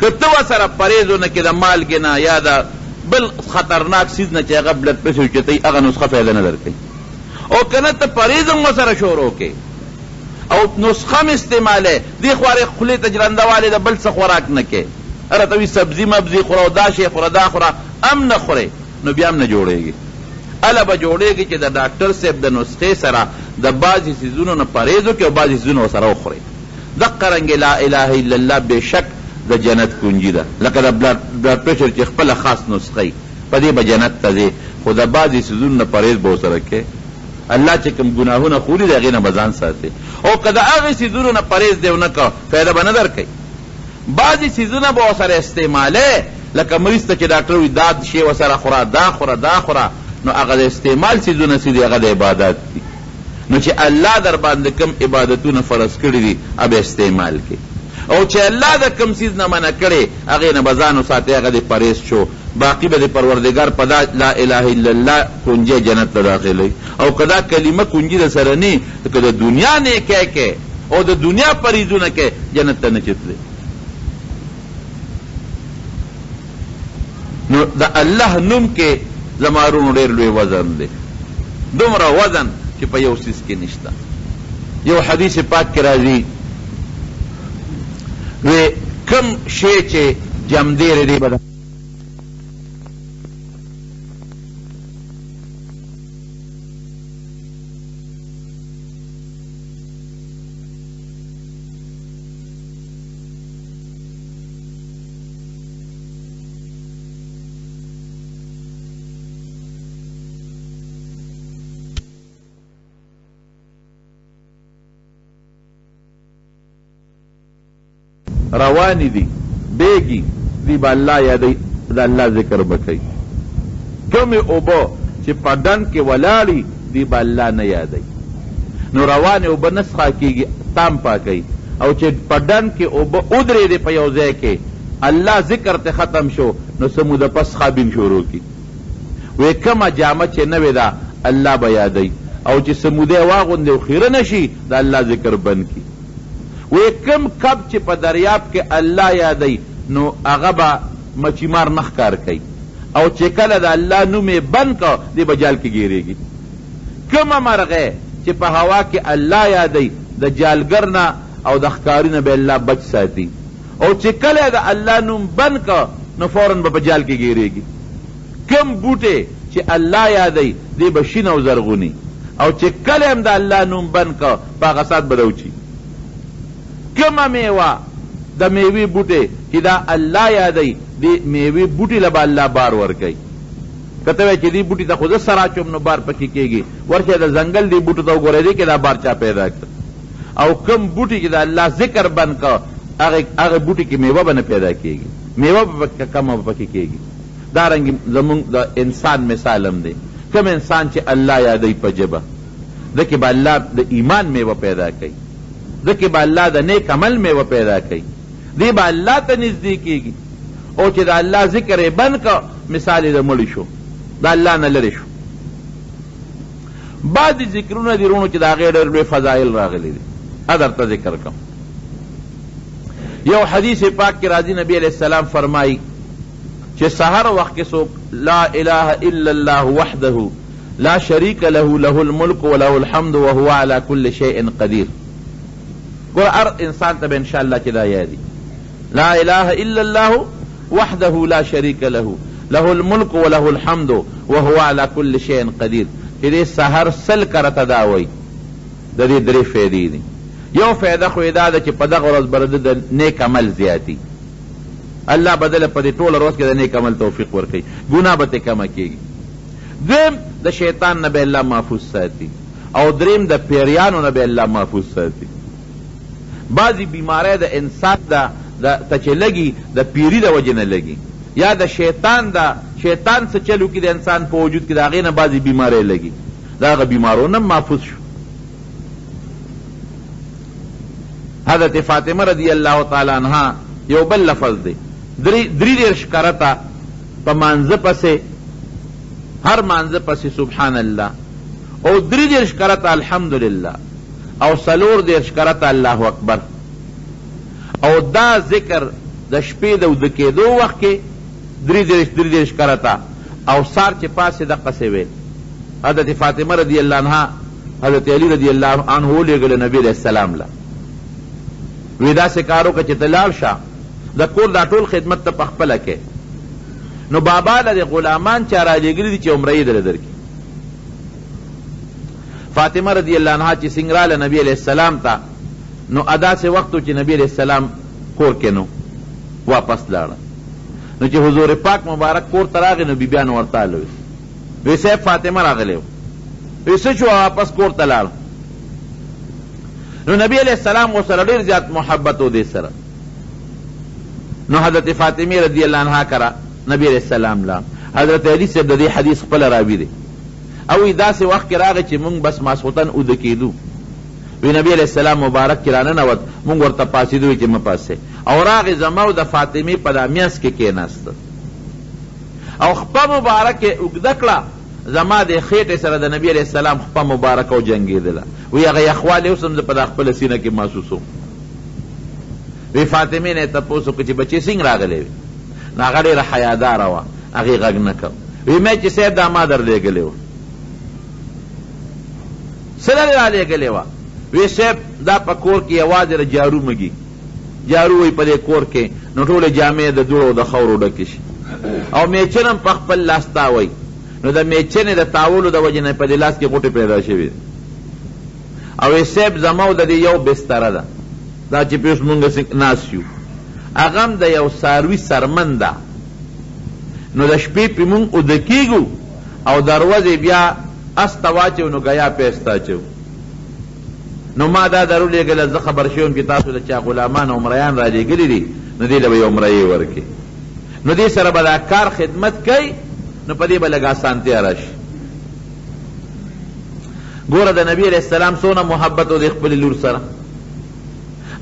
که ته ورسره پرهېز ونه کړې د مالګې نه یا د بل خطرناک څیز نه چې هغه بلډ پریشر اوچتوي، هغه نسخه فایده نه درکوي. او که نه ته پرهېز هم ورسره شروع کړې او نسخه هم استعمالوې، دې خوارې خولې ته ژرنده والې د بل څه خوراک نه کوې، راته وایي سبزي مبزي خوره او دا شی خوره دا خوره، هم نه خورې نو بیا هم نه جوړېږي. هله به جوړېږي چې د ډاکټر صاحب د نسخې سره د بعضې څیزونو نه پرهېز وکړې او بعضې څیزونه ورسره وخورې. دقه رنګې لا اله الا الله بېشک د جنت کنجي ده، لکه د بلډ پرېشر چې خپله خاص نسخه وي، په دې به جنت ته ځې، خو د بعضې څیزونو نه پرهېز به ورسره کوې. الله چې کوم ګناهونه ښولي د هغې نه به ځان ساتې، او که د هغې څیزونو نه پرهېز دې ونه کړ فایده به نه درکوي. بعضې څیزونه به ورسره استعمالوې، لکه مریض ته چې ډاکټر وایي دا شی ورسره خوره، دا خوره، دا خوره، نو هغه د استعمال څیزونه څه دي؟ هغه د عبادات دي. نو چې الله در باندې کوم عبادتونه فرض کړي دي هغه به استعمال کړې، او چې الله د کوم څیز نه منع کړې هغې نه به ځان وساتې، هغه دې پرهېز شو، باقي به دې پروردګار په دا لا اله الا الله کنجی جنت ته داخلوي. او که دا کلمه کنجي در سره نه وي، که د دنیا نیکی کوې او د دنیا پرهېزونه کوې جنت ته نه شې تللی. نو د الله نوم کې زما وروڼو ډېر لوی وزن دی، دومره وزن چې په یو څیز کې نشته. یو حدیث پاک کې راځي وی کوم شی چې جمدې دی به روانې دي، بهیږي، دوی به الله یادوي، د الله ذکر به کوي. کومې اوبه چې په ډنډ کې ولاړي، دوی به الله نه یادوي. نو روانې اوبه نه څښا کیږي، تام پاکوي. او چې په ډنډ کې اوبه ودرېدې په یو ځای کې، الله ذکر ترې ختم شو، نو څه موده پس څښا بیم شروع کړي. وایي کومه جامه چې نوې ده، الله به یادوي. او چې څه موده یې واغوندي او خیرنه شي، د الله ذکر بند کړي. وایي کوم کب چې په دریاب کې الله یادوي، نو هغه به مچي مار نه ښکار کوي. او چې کله د الله نوم یې بند کړ، دی به جال کې ګیریږي. کومه مرغۍ چې په هوا کې الله یادوي، د جالګر نه او د ښکاري نه به الله بچ ساتي. او چې کله یې د الله نوم بند کړ، نو فوراً به په جال کې ګیریږي. کوم بوټی چې الله یادوي، دی به شین او زرغون وي. او چې کله یې هم د الله نوم بند کړ، په هغه ساعت به راوچي. کومه مېوه، د مېوې بوټی، چې دا الله یادوي، دې مېوې بوټي له به الله بار ورکوي. که ته وایې چې دې بوټي ته خو زه سر اچوم نو بار پکې کېږي، ورشه د ځنګل دې بوټو ته وګوره، دې کې دا بار چا پیدا کړ؟ او کوم بوټي چې د الله ذکر بند کړ، هغه هغه بوټي کې مېوه به نه پیدا کېږي، مېوه به پکې کمه به پکې کېږي. دارنګه زمونږ د انسان مثال هم دی، کوم انسان چې الله یادوي په ژبه، ده کې به الله د ایمان مېوه پیدا کوي، ده کې به الله د نېک عمل مېوه پیدا کوي، دی به الله ته نږدې کېږي. او چې د الله ذکر یې بند کړ، مثال یې د مړي شو، د الله نه لرې شو. بعضې ذکرونه دي وروڼو چې د هغې ډېر لوی فضایل راغلي دي، هغه درته ذکر کوم. یو حدیث پاک کې راځي، نبی علیه السلام فرمایي چې سحر وخت کې څوک لا اله الا الله وحده لا شریک له له الملک وله الحمد وهو علی کل شیء قدیر. ګوره هر انسان ته به انشاءالله چې دا یادي، لا اله الا الله وحده لا شریک له له الملک وله الحمد وهو علی کل شیء قدیر، چې دې سحر 100 کرته دا وایي، د دې درې فایدې دي. یو فایده خو یې دا ده چې په دغه ورځ به د ده د نیک عمل زیاتي، الله به ده له په دې ټوله ورځ کې د نیک عمل توفیق ورکوي، ګناه به ترې کمه کېږي. دویم، د شیطان نه به الله محفوظ ساتي. او دریم، د پیریانو نه به الله محفوظ ساتي. بعضې بیمارۍ د انسان د د ته چې لګي د پیري د وجې نه لګي، یا د شیطان د شیطان څه چل وکړي د انسان په وجود کې، د هغې نه بعضې بیمارۍ لګي، د هغه بیمارو نه محفوظ شو. حضرت فاطمه رضی الله تعالی عنها یو بل لفظ دی، 33 کرته په مانځه پسې، هر مانځه پسې سبحان الله، او 33 کرته الحمدلله، او 34 کرته الله اکبر. او دا ذکر د شپې د اوده کېدو وخت کې 33 33 کرته، او سهار چې پاڅې دقسې ویل. حضرت فاطمه رضی الله عنها حضرت علی رضی الله عنه ولېږله نبي علیه السلام له، وی داسې کار وکړه چې ته لاړ شه د کور دا ټول خدمت ته پخپله کې. نو بابا له دې غلامان چا رالیږلي دي چې عمره یې درله درکړي. فاطمه رضی الله عنها چې څنګه راله نبي علیه السلام ته، نو داسې وخت و چې نبي علیه السلام کور کې نو واپس لاړه. نو چې حضور پاک مبارک کور ته راغی، نو بیبیانو ورته الوی، وی صاحب فاطمه راغلی و. وی څه شو؟ واپس کور ته لاړه. نو نبی علیه السلام ورسره ډېر زیات محبت و دې سره. نو حضرت فاطمې رضی الله عنها کره نبی علیه السلام لاړ. حضرت علی صاحب د دې حدیث خپله راوي دی، او وایي داسې وخت کې راغی چې مونږ بس ماسخوتن اوده کېدو. وی نبی علیه السلام مبارک چې راننوت، مونږ ورته پاڅېدو، وی چې مه پاڅئ. او راغی زما او د فاطمې په دا مینځ کې کېناست، او خپه مبارک یې اوږده کړه، زما د خېټې سره د نبی علیه السلام خپه مبارکه وجنګېدله. وی هغه یخوالی اوس هم زه په دا خپله سینه کې محسوسوم. وی فاطمې نه یې تپوس وکړ چې بچې څنګه راغلی وې؟ نو هغه ډېره حیاداره وه، هغې غږ نه کړ. وی مې چې صاحب دا ما درلېږلې وه. څه له رالېږلې وه؟ وی صاحب دا په کور کې یوازې د جارو مږي، جارو وایي په دې کور کې، نو ټولې جامې یې د دوړو او د خاورو ډکې شي، او میچن هم په خپل لاس تاووي، نو د میچنې د تاولو د وجې نه په دې لاس کې غوټې پیدا شوې دي. او وی صاحب زما او د دې یو بستره ده، دا چې پرې اوس مونږ ناست یو، هغه هم د یو څاروي څرمن ده، نو د شپې پرې مونږ اوده کېږو، او د ورځې بیا اس ته واچوو، نو ګیا پې اس ته اچوو. نو ما دا درولېږله، زه خبر شوی وم چې تاسو له چا غلامان او مریان رالېږلي دي، نو دې له به یو مریی ورکړې، نو دې سره به دا کار خدمت کوي، نو په دې به لږه اسانتیا راشي. ګوره د نبي علیه السلام څونه محبت و د خپلې لور سره،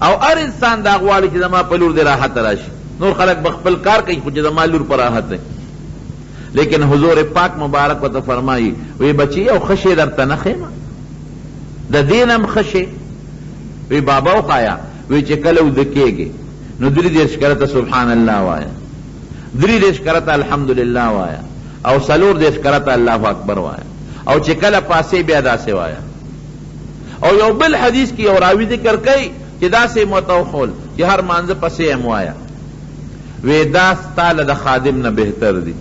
او هر انسان دا غواړي چې زما په لور دې راحت راشي. نور خلک به خپل کار کوي، خو چې زما لور په راحت وي. لیکن حضور پاک مبارک ورته فرمایي، وی بچی یو ښه شی درته نه ښیم، د دې نه هم ښه شی؟ وی بابا وښایه. وی چې کله اوده کېږې نو 33 کرته سبحان الله وایه، 33 کرته الحمدلله وایه، او 34 کرته الله اکبر وایه، او چې کله پاڅې بیا داسې وایه. او یو بل حدیث کې یو راوي ذکر کوي چې داسې یې ورته وښول چې هر مانځه پسې یې هم وایه. وې دا ستا له د خادم نه بهتر دي.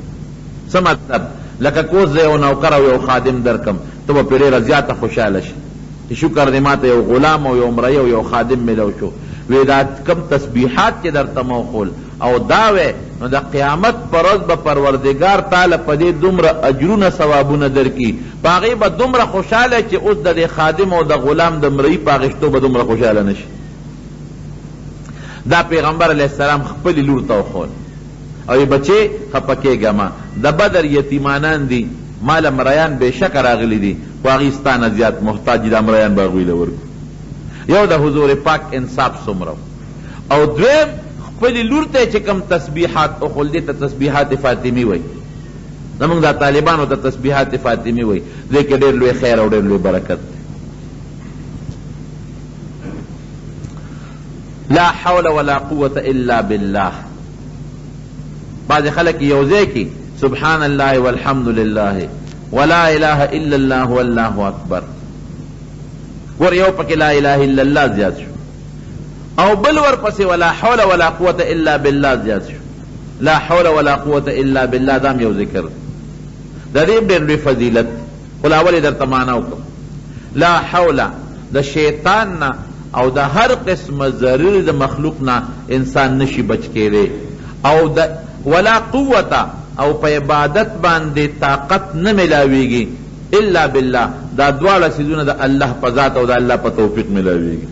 څه مطلب؟ لکه که اوس زه یو نوکر او یو خادم درکړم، ته به پرې ډېره زیاته خوشحاله شې چې شکر دی ماته یو غلام او یو مرئی او یو خادم ملو شو. وې دا کوم تسبیحات چې درته ما وښول او دا وې، نو د قیامت په ورځ به پروردګار تا له په دې دومره اجرونه ثوابونه درکړي، په هغې به دومره خوشحاله یې چې اوس د دې خادم او د غلام د مرئی په اخیستو به دومره خوشحاله نه شې. دا پیغمبر علیه السلام خپلې لور ته وښول او وی بچې خپه کېږه مه، د بدر یتیمانان دي، ما له مریان بې شکه راغلي دي، خو هغوی ستا نه زیات محتاج دي، دا مریان به هغوی له ورکړو. یو د حضور پاک انصاف څومره و او دویم خپلې لور ته یې چې کوم تسبیحات وښول، دې ته تسبیحات فاطمي وایي، زموږ دا طالبانو ته تسبیحات فاطمي وایي، دې کې ډېر لوی خیر او ډېر لوی برکت دی. لا حول ولا قوة الا بالله. بعضې خلک یو ځای کې سبحان الله والحمد لله ولا اله الا الله والله اکبر، ګوره یو پکې لا اله الا الله زیات شو او بل ورپسې ولا حول ولا قوة الا بالله زیات شو. لا حول ولا قوة الا بالله دا هم یو ذکر دی، د دې هم ډېر لوی فضیلت. خو لا اول یې درته معنا وکړم. لا حول د شیطان نه او د هر قسم ضرر د مخلوق نه انسان نشي بچ کیدی، او د ولا قوة او په عبادت باندې طاقت نه ملاویږي الا بالله، دا دواړه څیزونه د الله په ذات او د الله په توفیق ملاویږي.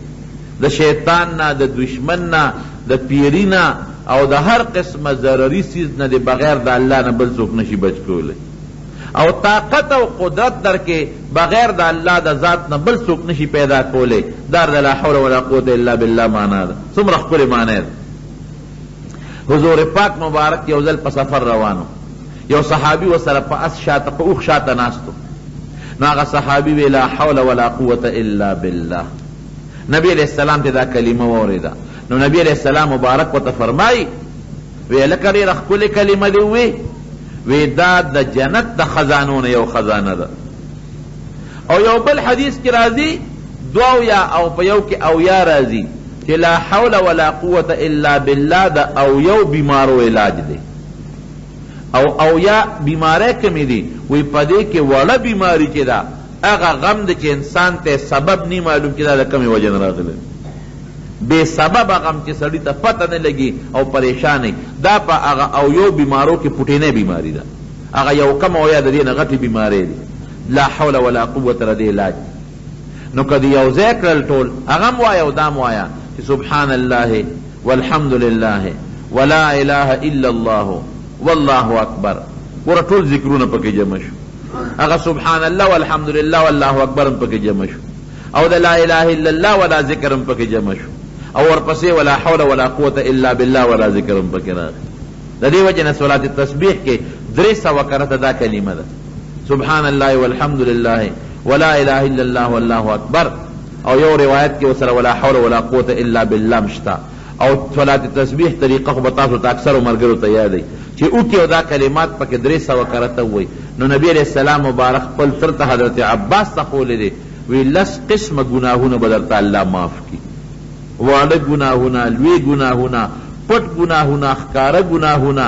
د شیطان نه، د دښمن نه، د پیري نه او د هر قسم ضرري څیز نه دې بغیر د الله نه بل څوک نشي بچ کولی. او طاقت او قدرت درکې بغیر د الله د ذات نه بل څوک نشي پیدا کولی. دا د لا حول ولا قوة الا بالله معنا ده. څومره ښکلې معنی ده. حضور پاک مبارک یو ځل په سفر روان و، یو صحابي ورسره په اس شاته په اوښ شاته ناست و، نو هغه صحابي وی لا حول ولا قوة الا بالله. نبی علیه السلام ته دا کلمه واورېده، نو نبی علیه السلام مبارک ورته فرمایي، وی هلکه ډېره ښکلې کلمه دې ووې، وی دا د جنت د خزانو نه یو خزانه ده. او یو بل حدیث کې راځي 72 او په یو کې 70 راځي چې لا حول ولا قوة الا بالله د 70 بیمارو علاج دی. او 70 بیمارۍ کومې دي؟ وی په دې کې وړه بیماري چې ده هغه غم دی چې انسان ته سبب نی معلوم چې دا د کومې وجې نه راغلی، بې سببه غم چې سړي ته پته نه لګي او پریشان وي، دا په هغه او یو بیمارو کې پوټینۍ بیماري ده، هغه یو کم او یا د دې نه غټې بیمارۍ دي. لا حول ولا قوة د دې علاج دی. نو که دې یو ځای کړل ټول، هغه هم وایه او دا هم وایه چې سبحان الله والحمد لله ولا اله الا الله والله اکبر. ګوره ټول ذکرونه پکې جمع شو، هغه سبحان الله والحمد لله والله اکبر هم پکې جمع شو، او د لا اله الا الله ولا ذکر هم پکې جمع شو، او ورپسې ولا حول ولا قوة الا بالله ولا ذکر هم پکې راغی. د دې وجې نه صلات تسبیح کې 300 کرته دا کلمه ده، سبحان الله والحمد لله ولا اله الا الله والله اکبر. او یو روایت کې ورسره ولا حول ولا قوة الا بالله هم شته. او صلات تسبیح طریقه خو به تاسو ته اکثرو ملګرو ته یاد وي چې وکړي او دا کلمات پکې 300 کرته ووایي. نو نبي علیه السلام مبارک خپل تره ته حضرت عباس ته ښوولی دی، وی لس قسمه ګناهونه به درته الله معاف کړي، واړه ګناهونه، لوی ګناهونه، پټ ګناهونه، ښکاره ګناهونه،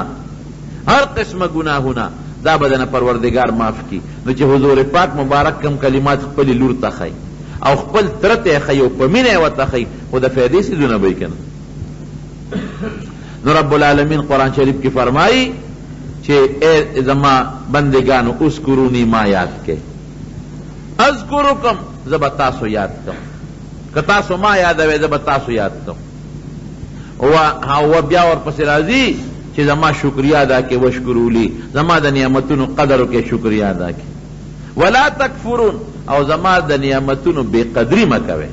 هر قسمه ګناهونه دا به درنه پروردګار معاف کړي. نو چې حضور پاک مبارک کوم کلمات خپلې لور ته ښیي او خپل تره ته یې ښیي او په مینه یې ورته ښیي، خو د فایدې څیزونه به وي که نه؟ نو رب العالمین قرآن شریف کې فرمایي چې ای زما بندګانو اذکروني ما یاد کړئ، اذکرکم زه به تاسو یاد کړم. که تاسو ما یادوئ زه به تاسو یاد کړم. او بیا ورپسې راځي چې زما شکریه ادا کړئ، واشکروا لي، زما د نعمتونو قدر وکړئ، شکریه ادا کړئ. ولا تکفرون، او زما د نعمتونو بې قدري مه کوئ.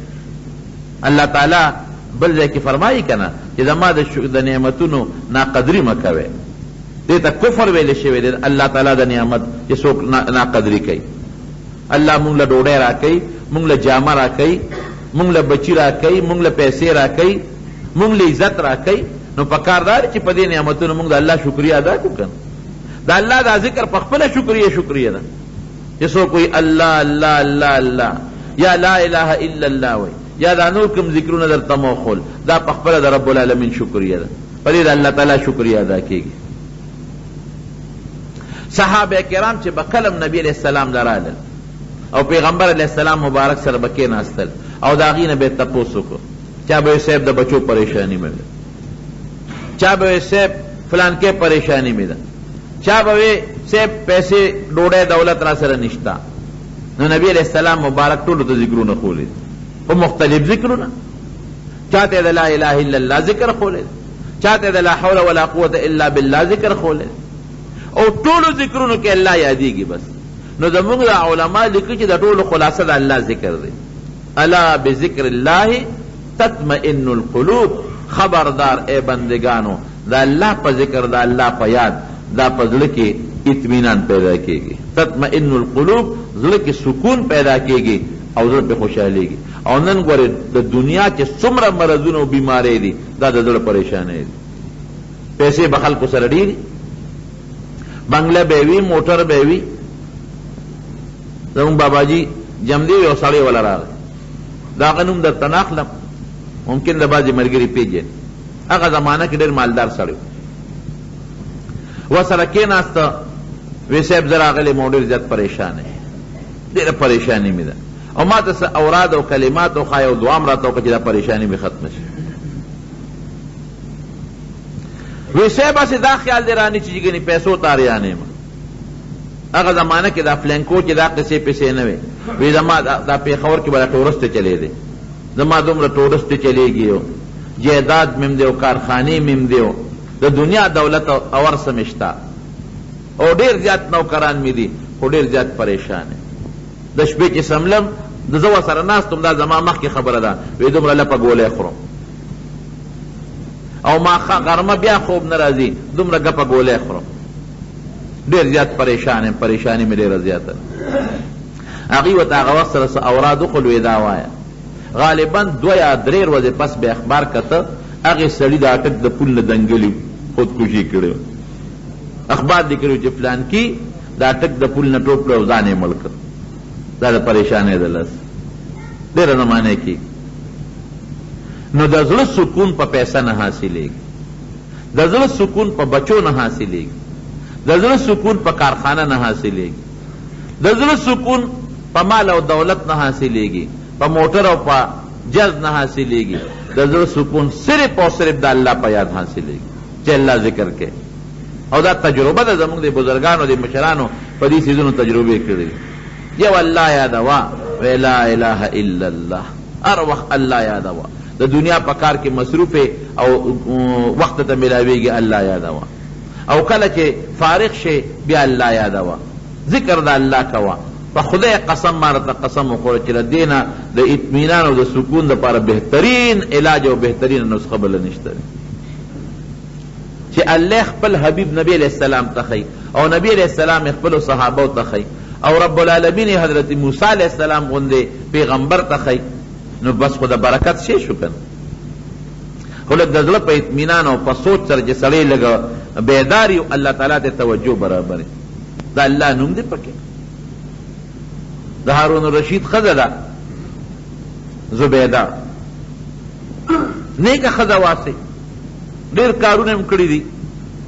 الله تعالی بل ځای کې فرمایي که نه چې زما د نعمتونو ناقدري مه کوئ. دې ته کفر ویل شوی دی، الله تعالی د نعمت چې څوک ناقدري کوي. الله مونږ له ډوډۍ راکوي، مونږ له جامه راکوي، مونږ له بچي راکوي، مونږ له پیسې راکوي، مونږ له عزت راکوي، نو پکار دا دی چې په دې نعمتونو مونږ د الله شکریه ادا کړو که نه. د الله دا ذکر په خپله شکریه شکریه ده چې څوک وایي الله الله الله الله یا لا اله الا الله وایي یا دا نور کوم ذکرونه درته مو وښول، دا په خپله د رب العالمین شکریه ده. په دې د الله تعالی شکریه ادا کېږي. صحابه کرام چې به کله هم نبي علیه السلام له رالل او پیغمبر علیه السلام مبارک سره به کېناستل او د هغوی نه به یې تپوس وکړو، چا به ویل صاحب د بچو پریشاني مې ده، چا به ویل صاحب فلانکی پریشاني مې ده، چا به ویل صاحب پیسې ډوډۍ دولت راسره نشته. نو نبي علیه السلام مبارک ټولو ته ذکرونه ښوولي دي، خو مختلف ذکرونه. چاته د لا اله الا الله ذکر ښوولی دی، چاته د لا حول ولا قوت الا بالله ذکر ښوولی دی، او ټولو ذکرونو کې الله یادېږي بس. نو زموږ دا علما لیکي چې د ټولو خلاصه د الله ذکر دی. الا بذکر الله تطمئن القلوب، خبردار ای بندګانو د الله په ذکر د الله په یاد دا په زړه کې اطمینان پیدا کېږي. تطمئن القلوب، زړه کې سکون پیدا کېږي او زړه پرې خوشحالېږي. او نن ګورې د دنیا چې څومره مرضونه او بیمارۍ دي دا د زړه پریشانۍ دي. پیسې به خلکو سره ډېرې، بنګله به وي، موټر به وي. زموږ باباجي جمدی یو سړی وله راغی، د هغه نوم درته نه اخلم، ممکن د بعضې ملګري پېژني. هغه زمانه کې ډېر مالدار سړی و، ورسره کېناسته، وی صاحب زه راغلی یم او ډېر زیات پریشان یم، ډېره پریشاني مې ده، او ما ته څه اوراد او کلمات وښایه او دعا هم راته وکړه چې دا پریشاني مې ختمه شي. وی صاحب هسې دا خیال دې رانه چې ګنې پیسو ته اریان یم. هغه زمانه کې دا فلنکو چې دا قصې پسې نه وې. وی زما دا پېښور کې به دا ټورسټ چلېدی، زما دومره ټورسټ چلېږي او جایداد مې هم دی او کارخانې مې هم دی او د دنیا دولت او هر څه مې شته او ډېر زیات نوکران مې دي، خو ډېر زیات پریشان یم. د شپې چې څملم د زه ورسره ناست وم، دا زما مخکې خبره ده، وی دومره لپه ګولۍ خورم او ما غرمه بیا خوب نه راځي، دومره ګپه ګولۍ خورم، ډېر زیات پریشان یم، پریشاني مې ډېره زیاته ده. هغوی ورته هغه وخت سره څه اوراد وښول، وی دا وایه. غالبا دوه یا درې ورځې پس به اخبار کته، هغې سړي د اټک د پول نه دنګلي خودکشي کړې وه. اخبار لیکلي وو چې فلانکي د اټک د پول نه ټوپ کړ او ځان یې مړ کړ. دا د پریشانۍ د لاسه ډېره زمانه کېږي. نو د زړه سکون په پیسه نه حاصلېږي، د زړه سکون په بچو نه حاصلېږي، د زړه سکون په کارخانه نه حاصلېږي، د زړه سکون په مال او دولت نه حاصلېږي، په موټر او په جز نه حاصلېږي. د زړه سکون صرف او صرف د الله په یاد حاصلېږي چې الله ذکر کوي. او دا تجربه ده، زموږ د بزرګانو د مشرانو په دې څیزونو تجربې کړې دي. یو الله یادوه، وی لا اله الا الله، هر وخت الله یادوه. د دنیا په کار کې مصروف او وخت ته ملاویږي، الله یادوه. او کله چې فارغ شې بیا الله یادوه، ذکر د الله کوه. په خدای قسم، ما درته قسم وخوړ چې له دې نه د اطمینان او د سکون لپاره بهترین علاج او بهترینه نسخه بله نشته دی. چې الله خپل حبیب نبی علیه السلام ته ښیي او نبی علیه السلام یې خپلو صحابو ته ښیي او رب العالمین یې حضرت موسی علیه السلام غوندې پیغمبر ته ښیي، نو بس خو د برکت شی شو که نه. خو لږ د زړه په اطمینان او په سوچ سره چې سړی لږ بیدار وي، الله تعالی ته توجه برابر وي، د الله نوم دې پکې. د هارون الرشید ښځه ده زبیده، نیکه ښځه واسې، ډېر کارونه یې هم کړي دي.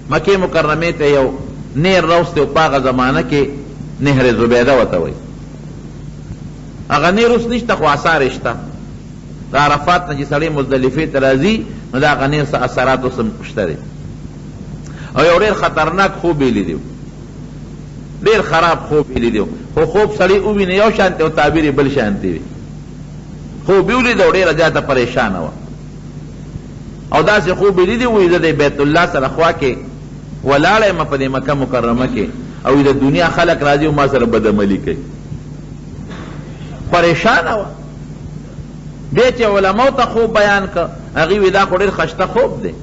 مکې مکرمې ته یو نهر راوستی و، په هغه زمانه کې نهر زبیده ورته وایي. هغه نهر اوس نشته خو اثار یې شته. د عرفات نه چې سړی مزدلفې ته راځي نو د هغه نهر څه اثرات اوس هم شته دی. او یو ډېر خطرناک خوب یې لیدی و، ډېر خراب خوب یې لیدی و، خو خوب سړی وویني یو شانتې او تعبیر یې بل شانتې وي. خوب یې ولید او ډېره زیاته پریشانه وه او داسې خوب یې لیدی وایي زه د بیت الله سره خوا کې ولاړه یم په دې مکه مکرمه کې او د دنیا خلک راځي او ما سره بدعملي کوي. پریشانه وه. بیا چې علماو ته خوب بیان کړ، هغوی وی دا خو ډېر خشته خوب دی،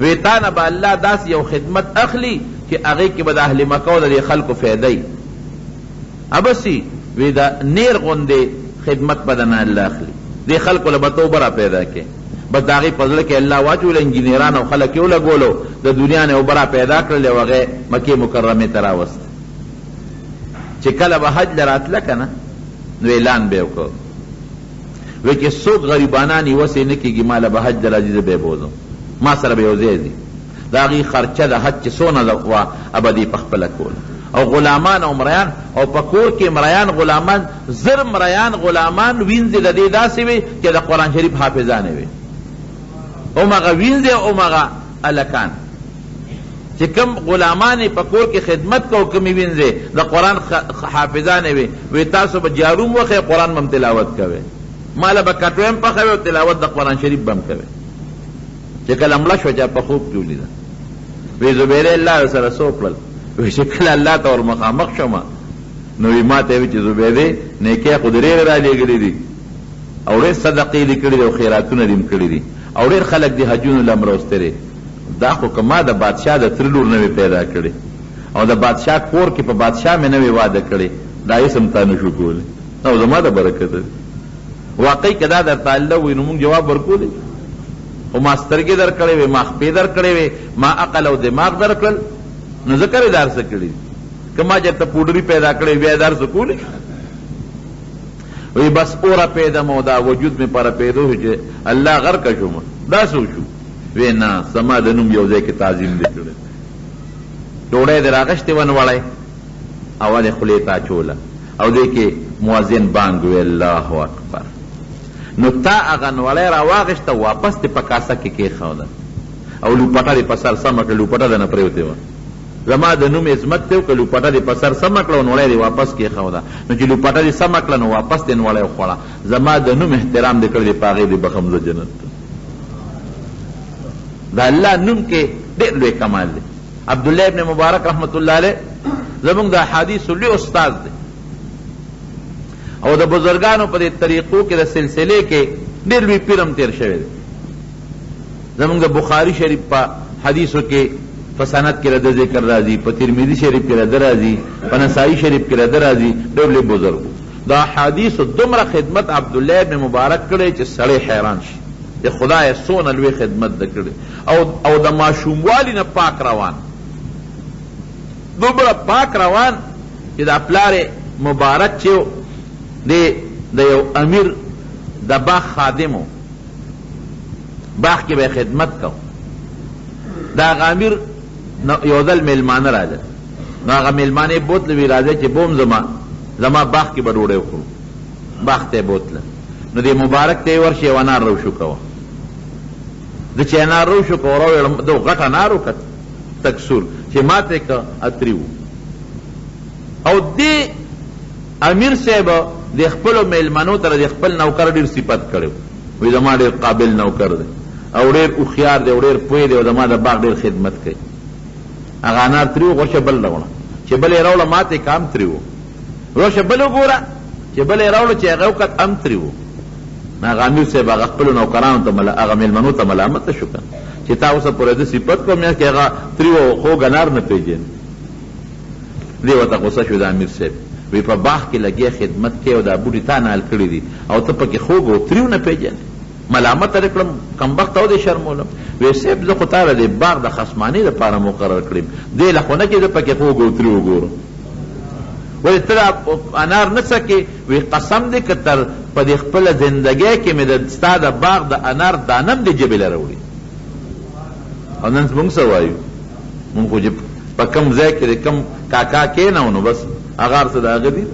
وی تا نه به الله داسې یو خدمت اخلي چې هغې کې به د اهل مکه او د دې خلکو فایده وي. ابسي وی د نیر غوندې خدمت به درنه الله اخلي، دې خلکو له به ته اوبه را پیدا کړې. بس د هغې په زړه کې الله واچول، انجینران او خلک یې ولګولو، د دنیا نه یې اوبه را پیدا کړلې او هغه یې مکې مکرمې ته راوسته. چې کله به حج له راتله که نه نو اعلان به یې وکړ، وی چې څوک غریبانان یې وسې نه کېږي ما له به حج له راځي، زه به یې بوځم، ما سره به یو ځای ځي. د هغوی خرچه د حج چې څونه وه هغه به دې په خپله کوله. او غلامان او مریان او په کور کې مریان غلامان زر مریان غلامان وینځې د دې داسې وې چې د قرآن شریف حافظانې وې، همغه وینځې او همغه هلکان چې کوم غلامان یې په کور کې خدمت کو، کومې وینځې د قرآن حافظانې وې، وې تاسو به جارو هم وښئ، قرآن به هم تلاوت کوئ، ما له به کټوی هم پخوئ او تلاوت د قرآن شریف به هم کوئ. چې کله مړه شوه چا په خوب کې ولیده، وی زبیرې الله در سره څه وکړل؟ وی چې کله الله ته ور مخامخ شوم نو وی ما ته وی چې زبیدې نیکۍ خو دې ډېرې رالیږلې دي او ډېر صدقې دې کړي دي او خیراتونه دې هم کړي دي او ډېر خلک دې حجونو له هم راوستلي، دا خو که ما د بادشاه د تره لور نه وی پیدا کړې او د بادشاه کور کې په بادشاه مې نه وی واده کړې دا هېڅ هم تا نه شو کولی، دا خو زما د برکته دي. واقعي که دا درته الله ووایي نو موږ جواب ورکولی شو، خو ما سترګې درکړې وې، ما خپې درکړې وې، ما عقل او دماغ درکړل، نو ځکه دې دا هر څه کړي دي. که ما چېرته پوډري پیدا کړې وي بیا یې دا هر څه کولی شو؟ وایي بس ورپېدم او دا وجود مې په رپېدو شو چې الله غرقه شوم. دا څه وشو؟ وایي نه، زما د نوم یو ځای کې تعظیم دې کړی دی، ډوډۍ دې راغشتې وه نوړی اول یې خولې ته اچوله او دې کې مؤذن بانګ وویل الله اکبر، نو تا هغه نوړی راواخیسته او واپس دې په کاسه کې کېښوده او لوپټه دې په سر سمه کړه، لوپټه درنه پرېوتې وه، زما د نوم عظمت دې وکړ، لوپټه دې په سر سمه کړه او نوړی دې واپس کېښوده، نو چې لوپټه دې سمه کړه نو واپس دې نوړی وخوړه، زما د نوم احترام دې کړی دی، په هغې دې بخښم زه جنت ته. د الله نوم کې ډېر لوی کمال دی. عبدالله ابن مبارک رحمت الله علیه زموږ د احادیثو لوی استاد دی او د بزرګانو په دې طریقو کې د سلسلې کې ډېر لوی پیر هم تېر شوی دی. زموږ د بخاري شریف په حدیثو کې په سند کې د ده ذکر راځي، په ترمذي شریف کې د ده راځي، په نسايي شریف کې د ده راځي. ډېر لوی بزرګ و. د احادیثو دومره خدمت عبدالله ابن مبارک کړی چې سړی حیران شي چې خدایه څونه لوی خدمت ده کړی او او د ماشوموالي نه پاک روان، دومره پاک روان چې دا پلار یې مبارک چې و دی د یو امیر د باغ خادم و، باغ کې به یې خدمت کو. د هغه امیر یو ځل مېلمانه راغلل، نو هغه مېلمانه یې بوتله، وی راځئ چې بوم زما زما باغ کې به ډوډۍ وخورو. باغ ته یې بوتله، نو دې مبارک ته یې ورشه یو انار راوشوکوه. ده چې انار راوشوکوه راویړم، ده غټ انار وکړ تک سور، چې ماته یې که اتري وو. او دې امیر صاحب د خپلو مېلمنو تر د خپل نوکر ډېر صفت کړی و، وایي زما ډېر قابل نوکر دی او ډېر هوښیار دی او ډېر پوه دی او زما د باغ ډېر خدمت کوي. هغه انار تریو، ورشه بل راوړه. چې بل یې راوړه ماته یې که هم تریو. ورشه بل وګوره، چې بل یې راوړه چې هغه وکت هم تریو. نو هغه امیر صاحب هغه خپلو نوکرانو ته ملا هغه مېلمنو ته ملامت شو که چې تا اوسه پورې ده صفت کوم میاشت کې هغه تریو او خوږ انار نه پېژني. دی ورته غوسه شو د امیر صاحب، وی په باغ کې لګیا خدمت کوې او دا بوټي تا نال کړي دي او ته پکې خوږ او تریو نه پېژنې، ملامت دې کړم کمبخته او دې شرمولم. وی صاحب زه خو تا د دې باغ د خصمانې لپاره مقرر کړم، دې له خو نه چې زه پکې خوږ او تریو وګورم. ولې ته دا انار نه څکې؟ وی قسم دې که تر په دې خپله زندګۍ کې مې د ستا د باغ د انار دانه هم دې ژبې له راوړي. او نن موږ څه وایو؟ موږ خو چې په کوم ځای کې د کوم کاکا کېنو نو بس هغه هر څه د هغه دي،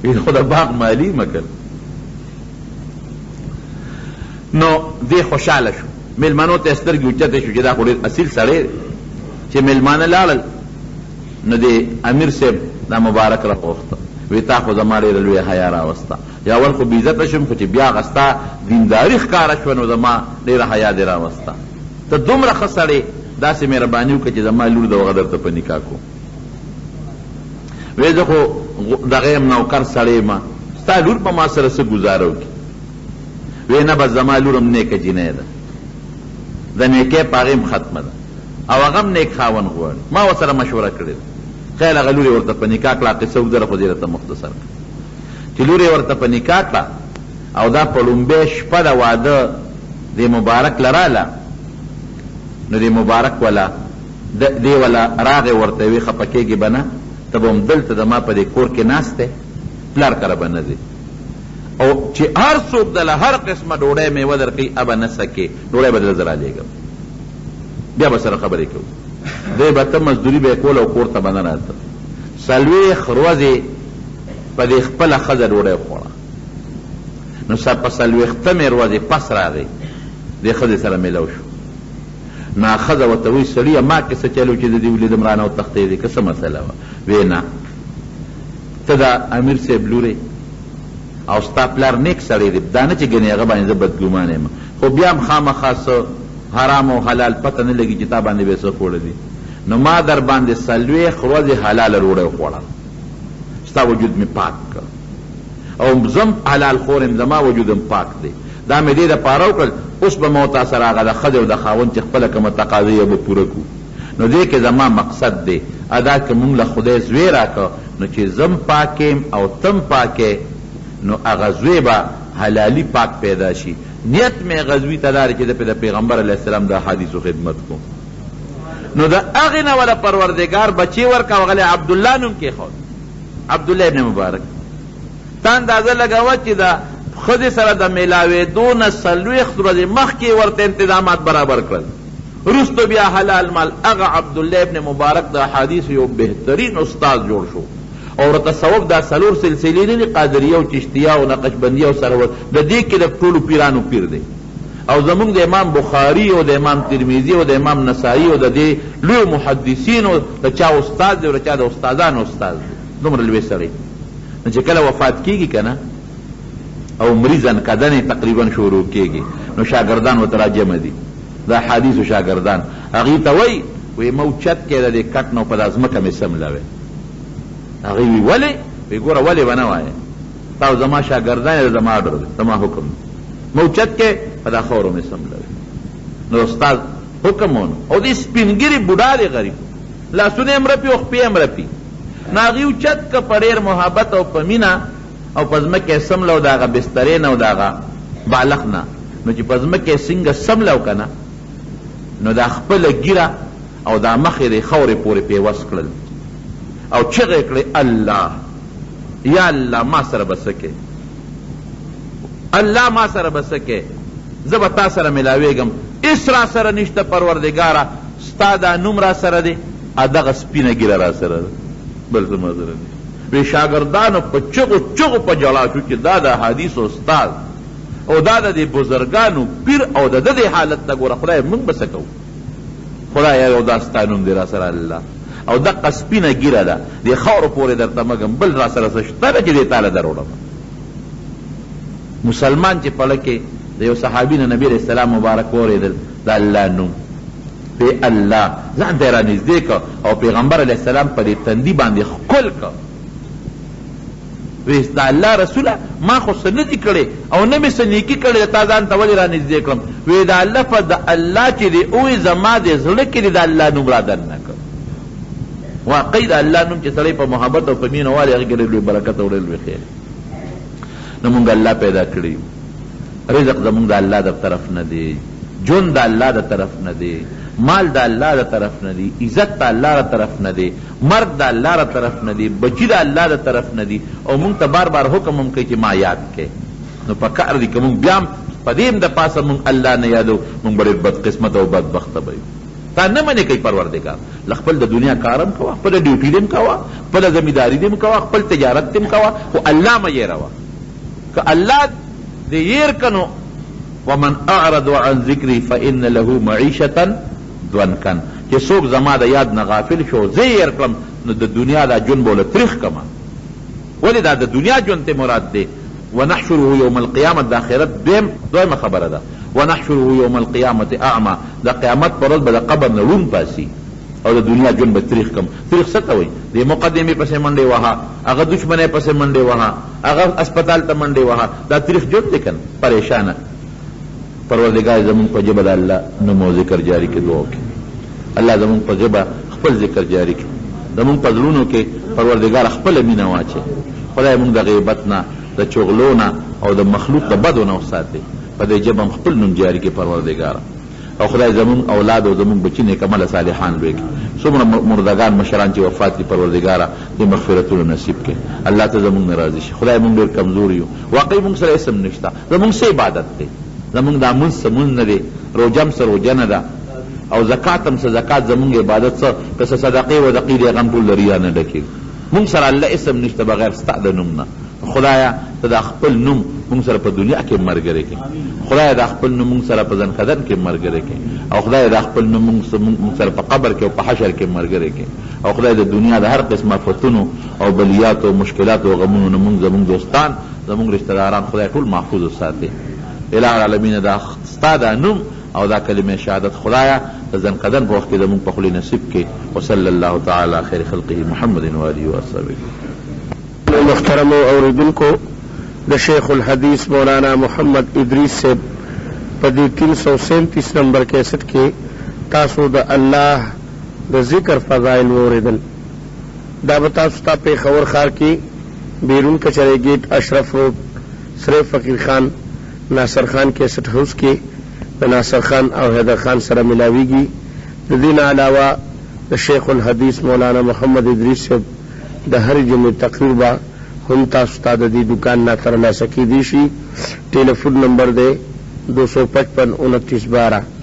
وی خو د باغ مالي مه کړه. نو دی خوشحاله شو، مېلمنو ته یې سترګې اوچتې شو چې دا خو ډېر اصیل سړی دی. چې مېلمانه لاړل نو دې امیر صاحب دا مبارک راوغوښته، وی تا خو زما ډېره لویه حیا راوسته. یا اول خو بې عزته شوم خو چې بیا هغه ستا دینداري ښکاره شوه نو زما ډېره حیا دې راوسته. ته دومره ښه سړی داسې مهرباني وکړه چې زما لور د هغه درته په نکاح کوم. وې زه خو دغه یم نوکر سړی یم ستا لور به ما سره څه ګزاره وکړي؟ وې نه بس زما لور هم نېکه جینۍ ده د نېکۍ په هغې هم ختمه ده او هغه هم نېک خاوند غواړي ما ورسره مشوره کړې ده. خیر هغه لور یې ورته په نکاح کړه قصه اوږده ده خو زه یې درته مختصر کړم چې لور یې ورته په نکاح کړه او دا په ړومبۍ شپه د واده دې مبارک له راله نو دې مبارک ولا د دې ولا راغی ورته وی خپه کېږې به نه ته به همدلته زما په دې کور کې ناست پلار کره به نه ځې او چې هر څوک دله هر قسمه ډوډۍ مېوه درکوي هغه به نه څکې ډوډۍ به دله زه رالېږم بیا به سره خبرې کوو. دی به ته مزدوري به یې کوله او کور ته به نه راته. 40 ورځې په دې خپله ښځه ډوډۍ وخوړه. نو په څلوېښتمې ورځې پس راغی دې ښځې سره میلاو شو. نو هغه ښځه ورته وایي سړیه ما کې څه چل و چې زه دې ولیدم رانه وتښتېدې که څه مسله وه؟ وې نه ته د امیر صاحب لور یې او ستا پلار نیک سړی دی دا نه چې ګنې هغه باندې زه بدګمانه یم خو بیا هم خامخا څه حرام او حلال پته نه لګي چې تا باندې به یې څه خوړلي نو ما درباندې 40 ورځې حلاله ډوډۍ وخوړه ستا وجود مې پاک کړ او زه هم حلال خور یم زما وجود هم پاک دی دا مې دې دپاره وکړل اوس به ما او تا سره هغه د ښځې او د خاوند چې خپله کومه تقاضا یې به پوره کړو نو دې کې زما مقصد دی ادا که مونږ له خدای زوی راکړ نو چې زه هم پاک یم او ته هم پاک یې نو هغه زوی به حلالي پاک پیدا شي نیت مې هغه زوی ته دا دی چې زه پرې د پیغمبر علیه السلام د احادیثو خدمت کوم. نو د هغې نه وله پروردګار بچی ورکړ او هغه له عبدالله نوم کېښود، عبدالله ابن مبارک. ته اندازه لګوه چې د ښځې سره د ملاوېدو نه 40 ورځې مخکې یې ورته انتظامات برابر کړل. وروسته بیا حلال مال هغه عبدالله ابن مبارک د احادیثو یو بهترین استاد جوړ شو. او د تصوف دا څلور سلسلې نه دي قادریه او چشتیه او نقشبندیه او سرور د دې کې د ټولو پیرانو پیر دی او زموږ د امام بخاري او د امام ترمذي او د امام نسايي او د دې لویو محدثینو د چا استاد دی او د چا د استادانو استاد دی دومره لوی سړی نو چې کله وفات کیږي که نه او مري ځنکدن یې تقریبا شروع کیږي نو شاګردان ورته راجمع دي د احادیثو شاګردان هغوی ته وایي وایي مه اوچت کړئ د دې کټ نه او په دا ځمکه مې څملوئ. هغوی وی ولې؟ وی ګوره ولې به نه وایې تاسو زما شاګردان یې زما آرډر دی زما حکم دی مه اوچت کړئ په دا خاورو مې څملوئ. نو استاد حکم ونو او دې سپین ږیري بوډا دی غریب لاسونه یې هم رپي او خپې یې هم رپي نو هغوی اوچت کړ په ډېر محبت او په مینه او په ځمکه یې څملو د هغه بسترې نه او د هغه بالښت نه نو چې په ځمکه یې څنګه څملو که نه نو دا خپله ږیره او دا مخ یې د خاورې پورې پیوست کړل او چغې یې کړې، الله! یا الله ما سره به څه کوې؟ الله ما سره به څه کوې؟ زه به تا سره ملاوېږم، هېڅ راسره نشته پروردګاره، ستا دا نوم راسره دی او دغه سپینه ږیره راسره ده، بل څه ما سره نشته. وې شاګردانو په چغو چغو په ژړا شو چې دا د احادیثو استاد او دا د دې بزرګانو پیر او د ده دې حالت ته ګوره، خدایه موږ به څه کوو؟ خدایه یو دا ستا نوم دی راسره الله او دقه سپینه ږیره ده دې خاورو پورې درته مږم بل راسره څه شته نه چې دې تاله دروړم. مسلمان چې په کې د یو صحابي نه نبي علیه السلام مبارک واورېدل د الله نوم پې الله ځان ته یې رانږدې کړ او پیغمبر علیه السلام په دې تندي باندې ښکل کړ. وې د الله رسوله ما خو څه نه دي کړي او نه مې څه نیکي کړې ده تا ځان ته ولې رانږدې کړم؟ وې دا لفظ د الله چې دې ووې زما دې زړه کې دې د الله نوم را دننه کړ. واقعي د الله نوم چې سړی په محبت او په مینه والي هغې کې ډېر لوی برکت او ډېر لوی خیر دی. نو مونږ الله پیدا کړي یو، رزق زمونږ د الله د طرف نه دی، ژوند د الله د طرف نه دی، مال د الله د طرف نه دی، عزت د الله د طرف نه دی، مرګ د الله د طرف نه دی، بچي د الله د طرف نه دي او مونږ ته بار بار حکم هم کوي چې ما یاد کړئ. نو په کار دي که مونږ بیا هم په دې هم د پاسه مونږ الله نه یادوو، مونږ به ډېر بدقسمته او بدبخته به یو. تا نه منع کوي پروردګار له خپل د دنیا کار هم کوه، خپله ډیوټي دې هم کوه، خپله زمینداري دې هم کوه، خپل تجارت دې هم کوه، خو الله مه هېروه. که الله دې هېر کړ نو ومن اعرض عن ذکري فان له معیشة ضنکا چې څوک زما د یاد نه غافل شو او زه یې هېر کړم نو د دنیا دا ژوند به ورله تریخ کړم. ولې دا د دنیا ژوند ترې مراد دی؟ ونحشره یوم القیامة د آخرت دویم دویمه خبره ده ونحشره یوم القیامة اعمی د قیامت پر ورځ به د قبر نه ړوند پاڅي او د دنیا ژوند به تریخ کم تریخ څه ته وایي دې مقدمې پسې منډې وهه هغه دښمنۍ پسې منډې وهه هغه هسپتال ته منډې وهه دا تریخ ژوند دی کنه پریشانه پروردګار زمونږ په ژبه د الله نوم او ذکر جاري کړي دعا وکړي الله زمونږ په ژبه خپل ذکر جاري کړي زمونږ په زړونو کې پروردګار خپله مینه واچوي خدای مونږ د غیبت نه د چغلو نه او د مخلوق د بدو نه وساتي په دې ژبه هم خپل نوم جاري کړي پروردګاره او خدای زمونږ اولاد او زمونږ بچي نیک عمله صالحان لوی کړي څومره مردګان مشران چې وفات دي پروردګاره دې مغفرتونه نصیب کړي الله ته زمونږ نه راضي شي خدای مونږ ډیر کمزوري یو واقعي مونږ سره اسم نشته زمونږ څه عبادت دی؟ زمونږ دا مونځ څه مونځ نه دی، روژه هم څه روژه نه ده او زکات هم څه زکات زمونږ عبادت څه که څه صدقې ودقې دي هغه هم ټول د ریا نه ډکې دي. مونږ سره الله اسم نشته بغیر ستا د نوم نه. خدایه ته دا خپل نوم مونږ سره په دنیا کې هم ملګری کړې. خدایه دا خپل نوم مونږ سره په ځنکدن کې هم ملګری کړې او خدایه دا خپل نوم مونږ سره په قبر کې او په حشر کې هم ملګری کړې او خدای د دنیا د هر قسم افتونو او بلیاتو او مشکلاتو او غمونو نه مونږ زمونږ دوستان زموږ رشته داران خدای ټول محفوظ وساتې اله العالمین دا ستا دا نوم او دا کلمه شهادت خدایا د ځنکدن په وخت کې زموږ په خولې نصیب کړې وصلی الله تعالی علی خیر خلقه محمد و آله و اصحابه. محترمو اورېدونکو د شیخ الحدیث مولانا محمد ادریس صاحب په دې 337 نمبر کیسټ کې تاسو د الله د ذکر فضایل واورېدل. دا به تاسو ته پېښور ښار کې بیرون کچرې ګېټ اشرف روډ سرې فقیر خان ناصر خان کیسټ هاوس کې د ناصر خان او حیدر خان سره ملاویږي. د دې نه علاوه د شیخ الحدیث مولانا محمد ادریس صاحب د هرې جمعې تقریر به هم تاسو ته د دې دوکان نه ترلاسه کیدی شي. ټیلیفون نمبر دی 255 29 12.